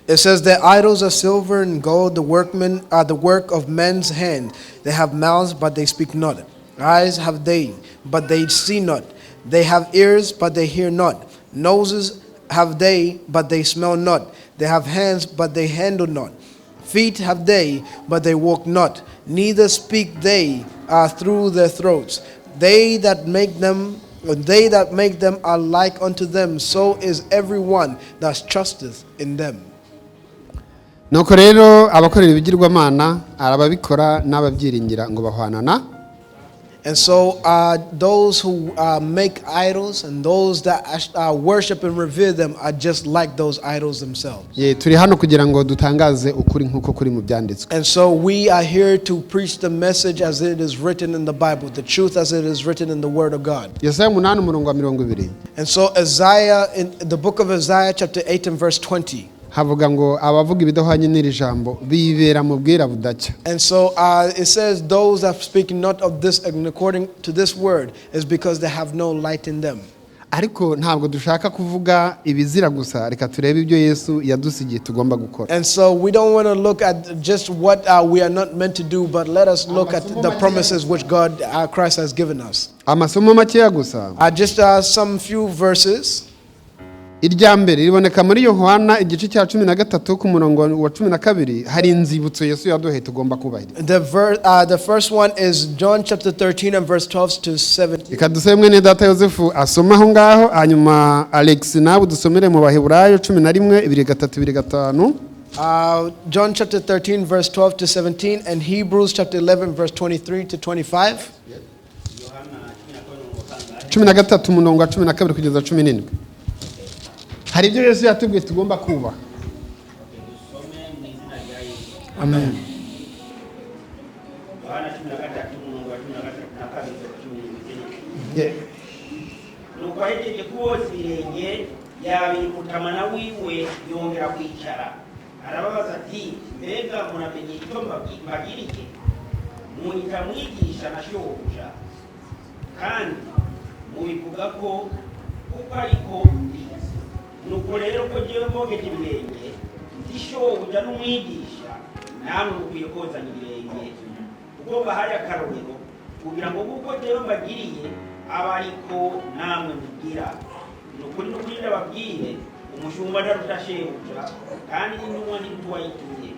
It says, "The idols are silver and gold, the workmen are the work of men's hand. They have mouths, but they speak not. Eyes have they, but they see not. They have ears, but they hear not. Noses have they, but they smell not. They have hands, but they handle not. Feet have they, but they walk not. Neither speak they through their throats. They that make them are like unto them. So is every one that trusteth in them." Nuko rero abakorera ibigirwamana, arababikora n'ababyiringira ngo bahwana na And so those who make idols and those that worship and revere them are just like those idols themselves. Ye, turi hano kugira ngo dutangaze ukuri nk'uko kuri mu byanditswe. And so we are here to preach the message as it is written in the Bible, the truth as it is written in the Word of God. Yesaya 8 umurongo wa 20. And so Isaiah, in the book of Isaiah, chapter 8 and verse 20. Havuga ngo abavuga ibidahwanye n'iri jambo bibera mu bwira budacya. And so it says, those that speak not of this and according to this word is because they have no light in them. Ariko ntabwo dushaka kuvuga ibizira gusa, reka turebe ibyo Yesu yadusigiye tugomba gukora. And so we don't want to look at just what we are not meant to do, but let us look at the promises which God, Christ has given us. Amasomo makeya gusa. Just some few verses. Irya mbere riboneka muri Yohana igice cya 13 ku murongo wa 12. Hari inzibutso Yesu yaduhaye tugomba kubahiriza. The first one is John chapter 13 and verse 12 to 17. Reka dusabe mwene data Yosefu asome aho ngaho, hanyuma Alex nawe udusomere mu Baheburayo 11 2 3 2 5. John chapter 13, verse 12 to 17, and Hebrews chapter 11, verse 23 to 25. Yohana 12 umurongo kangahe? 13 umurongo wa 12 kugeza 17. Hari ibyo Yesu yatubwiye tugomba kubaha. Okay, dusome mu izina rya Yesu. Amen. Yohana 13 umurongo wa 13 kugeza 17. Nuko ahejeje kuboza ibirenge yabira umutamana wiwe yongera kwicara arababaza ati mbega muramenye icyo mbagiriye? Munyita mwigisha na shobuja kandi mubivuga ko kuko ariko ndi. Nuko rero ko jewe mbogeje ibirenge ndi shobuja n'umwigisha namwe mukwiye kozanya ibirenge kuko mbahaye akarorero kugira ngo kuko jewe mbagiriye abe ariko namwe mugira. Ni ukuri n'ukuri ndababwire, umushumba ntaruta shebuja, kandi n'intumwa ntiruta uwayitumye.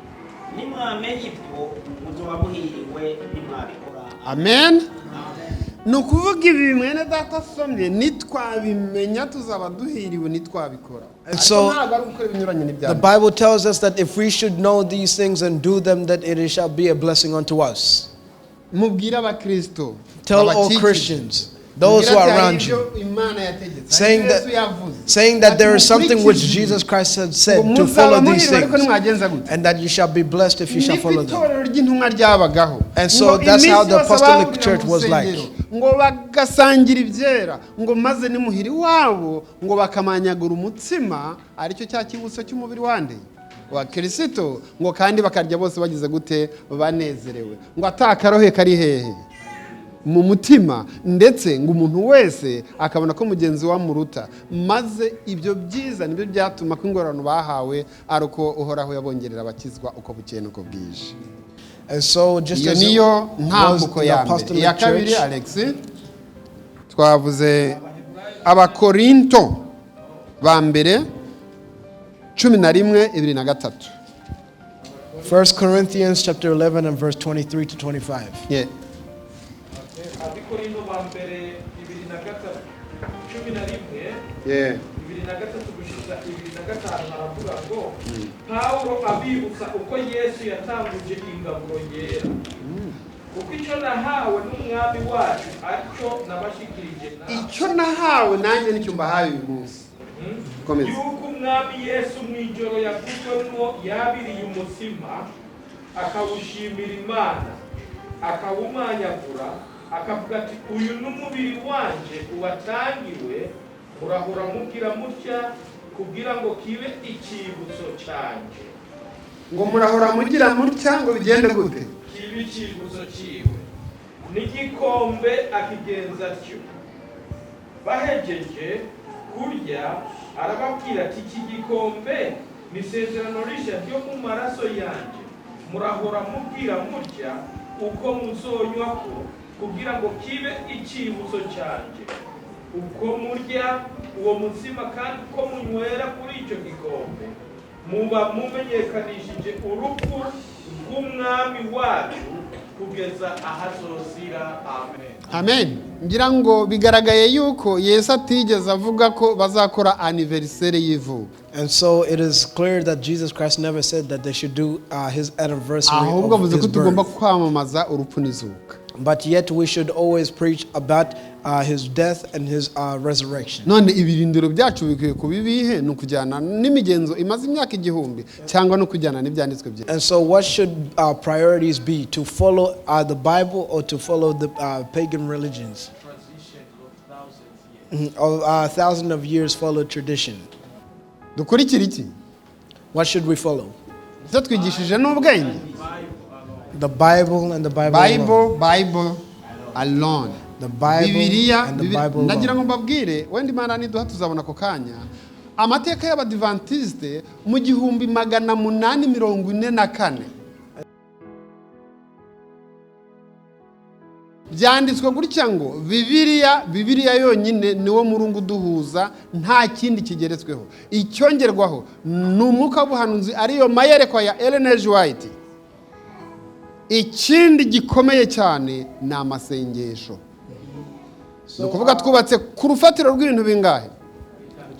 Nimwamenya ibyo, muzoba muhiriwe nimwabikora. Amen. Ni ukuvuga ibi mwene data asomye, nitwabimenya tuzaba duhiriwe nitwabikora. And so- Ariko ntabwo ari gukora ibinyuranye The n'ibyanditswe. Bible tells us that if we should know these things and do them, that it shall be a blessing unto us. Mubwire abakristo Tell all babakikije. Christians, those who are around you, Imana yategetse, saying hari that, ibyo Yesu yavuze. saying that there is Ati, something which "Mukurikije Jesus Christ had ngo said to muzaba follow these muhiriwe ariko things, nimwagenza gute?" and that you shall be blessed if you shall Niko follow them. itorero ry'intumwa ryabagaho. And so Ngo that's how iminsi the yose apostolic bahurira church mu was like. rusengero, ngo bagasangira ibyera, ngo maze nimuhira iwabo ngo bakamanyagura umutsima, aricyo cya kibutso cy'umubiri wande wa Kirisito, ngo kandi bakarya bose bagize gute? Banezerewe, ngo atakarohe kari hehe? Mu mutima, ndetse ngo umuntu wese akabona ko mugenzi we amuruta. Maze ibyo byiza nibyo byatuma ko ingororano bahawe ari uko Uhoraho yabongerera abakizwa uko bukeye n'uko bwije. And so, just Iyo as it niyo was ntambuko the ya mbere. apostolic Iya kabiri, church, Alex, twavuze Abakorinto ba mbere 11:23. 1 Corinthians chapter 11 and verse 23 to 25. Yeah. Abikorinto ba mbere 23, 11, Yeah. 23 gushyiza 25, haravuga ngo Pawulo abibutsa uko Yesu yatanguje ingaburo yera: "Kuko icyo nahawe n'Umwami wacu aricyo nabashikirije nawe." Icyo nahawe nanjye nicyo mbahaye uyu munsi. Komeza. Yuko Umwami Yesu mu ijoro yaguzwemwo yabiriye umutsima, akawushimira Imana, akawumanyagura, akavuga ati: "Uyu ni umubiri wanje uwatangiwe. Murahora mubwira mutya kugira ngo kibe icyibutso cyanjye." Ngo murahora mugira mutya ngo bigende gute? Kibe icyibutso cyiwe. N'igikombe akigenza atyo bahejeje kurya, arababwira ati: "Iki gikombe ni isezerano rishya ryo mu maraso yanjye. Murahora mubwira mutya uko muzonywa ko kugira ngo kibe icyibutso cyanjye. Uko murya uwo mutsima kandi uko munywera kuri icyo gikombe, muba mumenyekanishije urupfu rw'Umwami wacu kugeza ahazozira." Amen. Amen. Ngira ngo bigaragaye yuko Yesu atigeze avuga ko bazakora anniversaire y'ivuka. And so it is clear that Jesus Christ never said that they should do his anniversary Ahubwo of avuze ko his tugomba birth. kwamamaza urupfu n'izuka. But yet we should always preach about his death and his resurrection. None ibirindiro byacu bikwiye kuba ibihe? Ni ukujyana n'imigenzo imaze imyaka 1000 cyangwa no kujyana n'ibyanditswe bye? And so, what should our priorities be? To follow the Bible or to follow the pagan religions? Tradition of thousands years. Of thousand of years followed tradition. Dukurikire iki? What should we follow? Icyo twigishije n'ubwenge. The Bible and the Bible alone. Bible, Bible alone. The Bible Bibiliya. and the Bible Ndagira ngo alone. mbabwire, wenda Imana niduha tuzabona ako kanya, amateka y'Abadivantisite mu 1844 byanditswe gutya ngo Bibiliya, Bibiliya yonyine niwo murungu uduhuza, nta kindi kigeretsweho. Icyongerwaho ni umwuka w'ubuhanuzi, ariyo mayerekwa ya Ellen G. White. Ikindi gikomeye cyane ni amasengesho. Ni ukuvuga twubatse ku rufatiro rw'ibintu bingahe?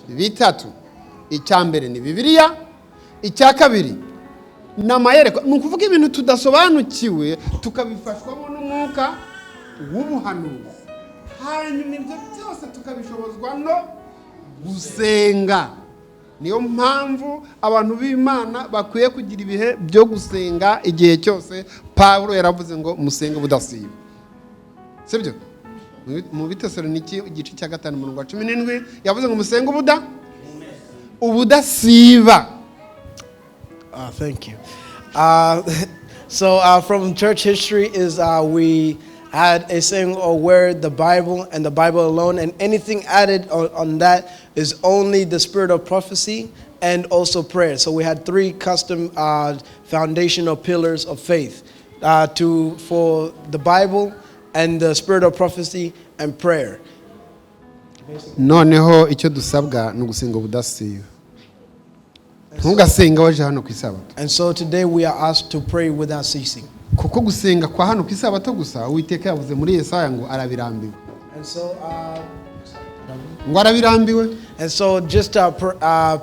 Bitatu. Icya mbere ni Bibiliya, icya kabiri ni amayerekwa, ni ukuvuga ibintu tudasobanukiwe tukabifashwamo n'umwuka w'ubuhanuzi, hanyuma ibyo byose tukabishobozwa no gusenga. Niyo mpamvu abantu b'Imana bakwiye kugira ibihe byo gusenga igihe cyose. Pawulo yaravuze ngo musenge budasiba, sibyo? Mu Bitesaloniki igice cya 5 umurongo wa 17 yavuze ngo musenge ubudasiba. Thank you. So from church history is we had a saying of where the Bible and the Bible alone, and anything added on that is only the spirit of prophecy and also prayer. So we had three custom foundational pillars of faith to for the Bible and the spirit of prophecy and prayer. Noneho icyo dusabwa ni ugusenga ubudasiba. Ntugasenga waje hano ku isabato. And so today we are asked to pray without ceasing. Kuko gusenga kwa hano ku isabato gusa, Uwiteka yavuze muri Yesaya ngo arabirambiwe. And so, Ngo arabirambiwe. and so just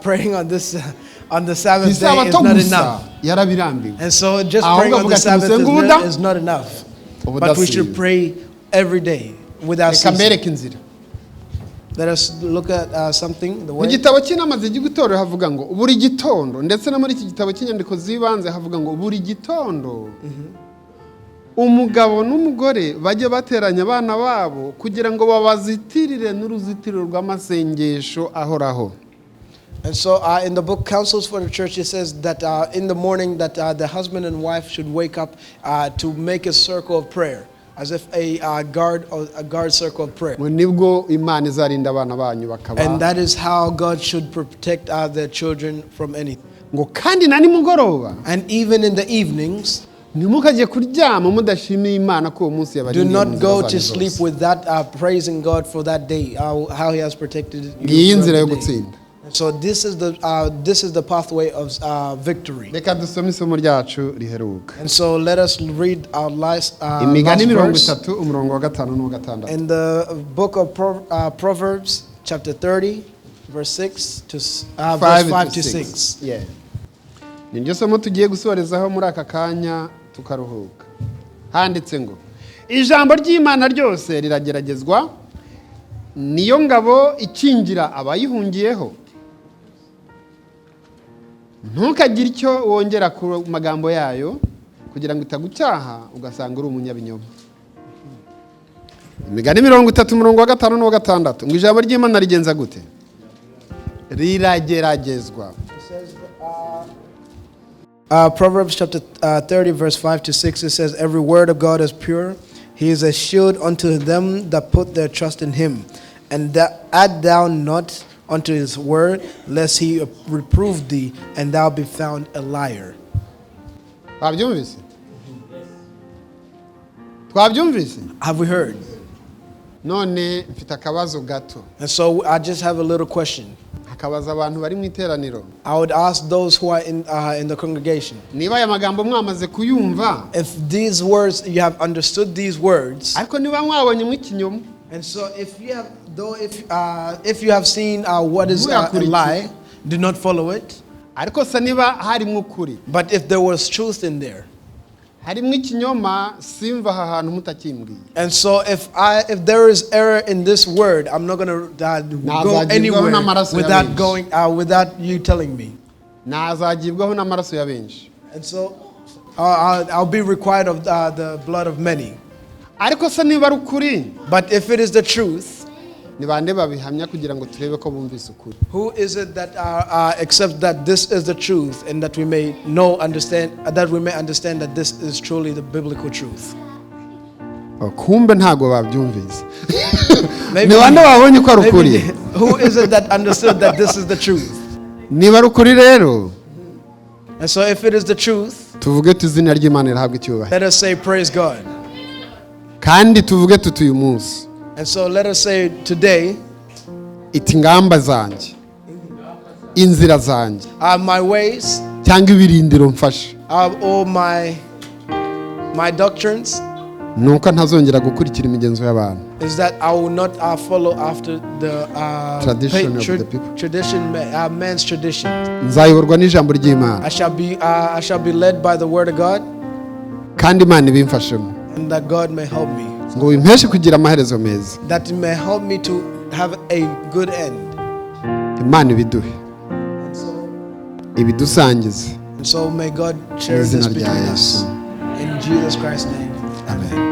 praying on the Ku Sabbath day is isabato not gusa enough. yarabirambiwe. And so just Ahubwo praying on avuga the ati, Sabbath "Musenge ubuda." is not enough. But we should Ubudasiba. Pray every day without Reka ceasing. mbereke inzira. Let us look at something. The Mu way. gitabo cy'inama z'igihugu itorero havuga ngo buri gitondo, ndetse no muri iki gitabo cy'inyandiko z'ibanze havuga ngo buri gitondo umugabo n'umugore bajye bateranya abana babo kugira ngo babazitirire n'uruzitiro rw'amasengesho ahoraho. And so in the book Counsels for the Church, it says that in the morning that the husband and wife should wake up to make a circle of prayer, as if a guard or a guard circle of prayer. Ngo nibwo Imana izarinda abana banyu bakaba. And that is how God should protect their children from anything. Ngo kandi na nimugoroba And even in the evenings, ntimukajye kuryama mudashimiye Imana ko uwo munsi do yabarindiye mu not nzira go zanyu to sleep zose. without praising God for that day, how He has protected you Ngiyi throughout inzira yo the day. gutsinda. And so this is the pathway of victory. Reka dusome isomo ryacu riheruka. And so let us read our Imigani last mirongo verse itatu umurongo wa gatanu n'uwa gatandatu. in the book of Proverbs, chapter 30, verse 6 to verse 5 to 6. Yeah. Ni ryo somo tugiye gusorezaho muri aka kanya tukaruhuka. Handitse ngo ijambo ry'Imana ryose rirageragezwa, niyo ngabo ikingira abayihungiyeho. Ntukagire icyo wongera ku magambo yayo kugira ngo itagucyaha ugasanga uri umunyabinyoma. Imigani 30 umurongo wa gatanu n'uwa gatandatu ngo ijambo ry'Imana rigenza gute? Rirageragezwa. It says, Proverbs chapter 30, verse 5 to 6, it says, "Every word of God is pure. He is a shield unto them that put their trust in him. And that add thou not unto his word, lest he reprove thee, and thou be found a liar." Twabyumvise, twabyumvise. Have we heard? None mfite akabazo gato. And so I just have a little question. Hakabaza abantu bari mu iteraniro. I would ask those who are in the congregation, Niba aya magambo mwamaze kuyumva, if these words, you have understood these words, ariko niba mwabonyemo ikinyoma, and so if you have, though, if you have seen what is a lie, do not follow it. Ariko se niba harimo ukuri, But if there was truth in there, harimo ikinyoma, simva aha hantu mutakimbwiye. And so if there is error in this word, I'm not gonna go Nazagibwaho anywhere n'amaraso ya without benshi. Going without you telling me. Nazagibwaho n'amaraso ya benshi. And so I'll be required of the blood of many. Ariko se niba ari ukuri, But if it is the truth, ni bande babihamya kugira ngo turebe ko bumvise ukuri? who is it that accepts that this is the truth and that we may know understand that we may understand that this is truly the biblical truth? Oh, kumbe ntabwo babyumvise. Maybe- Ni bande babonye ko ari ukuri? Who is it that understood that this is the truth? Niba ari ukuri rero, And so if it is the truth, tuvuge tuti izina ry'Imana rihabwa icyubahiro. Let us say praise God. Kandi tuvuge tuti uyu munsi And so let us say today, iti ingamba zanjye, inzira zanjye, my ways cyangwa ibirindiro mfashe or my doctrines ni uko ntazongera gukurikira imigenzo y'abantu. Is that I will not follow after the Tradition of the people. Tradition, man's tradition. Nzayoborwa n'ijambo ry'Imana. I shall be led by the word of God, Kandi Imana ibimfashemo and that God may help me, ngo bimpeshe kugira amaherezo meza. That it may help me to have a good end. Imana ibiduhe, And so, ibidusangize. and so may God share this Izina rya between us. Yesu. In Jesus Christ's name. Amen.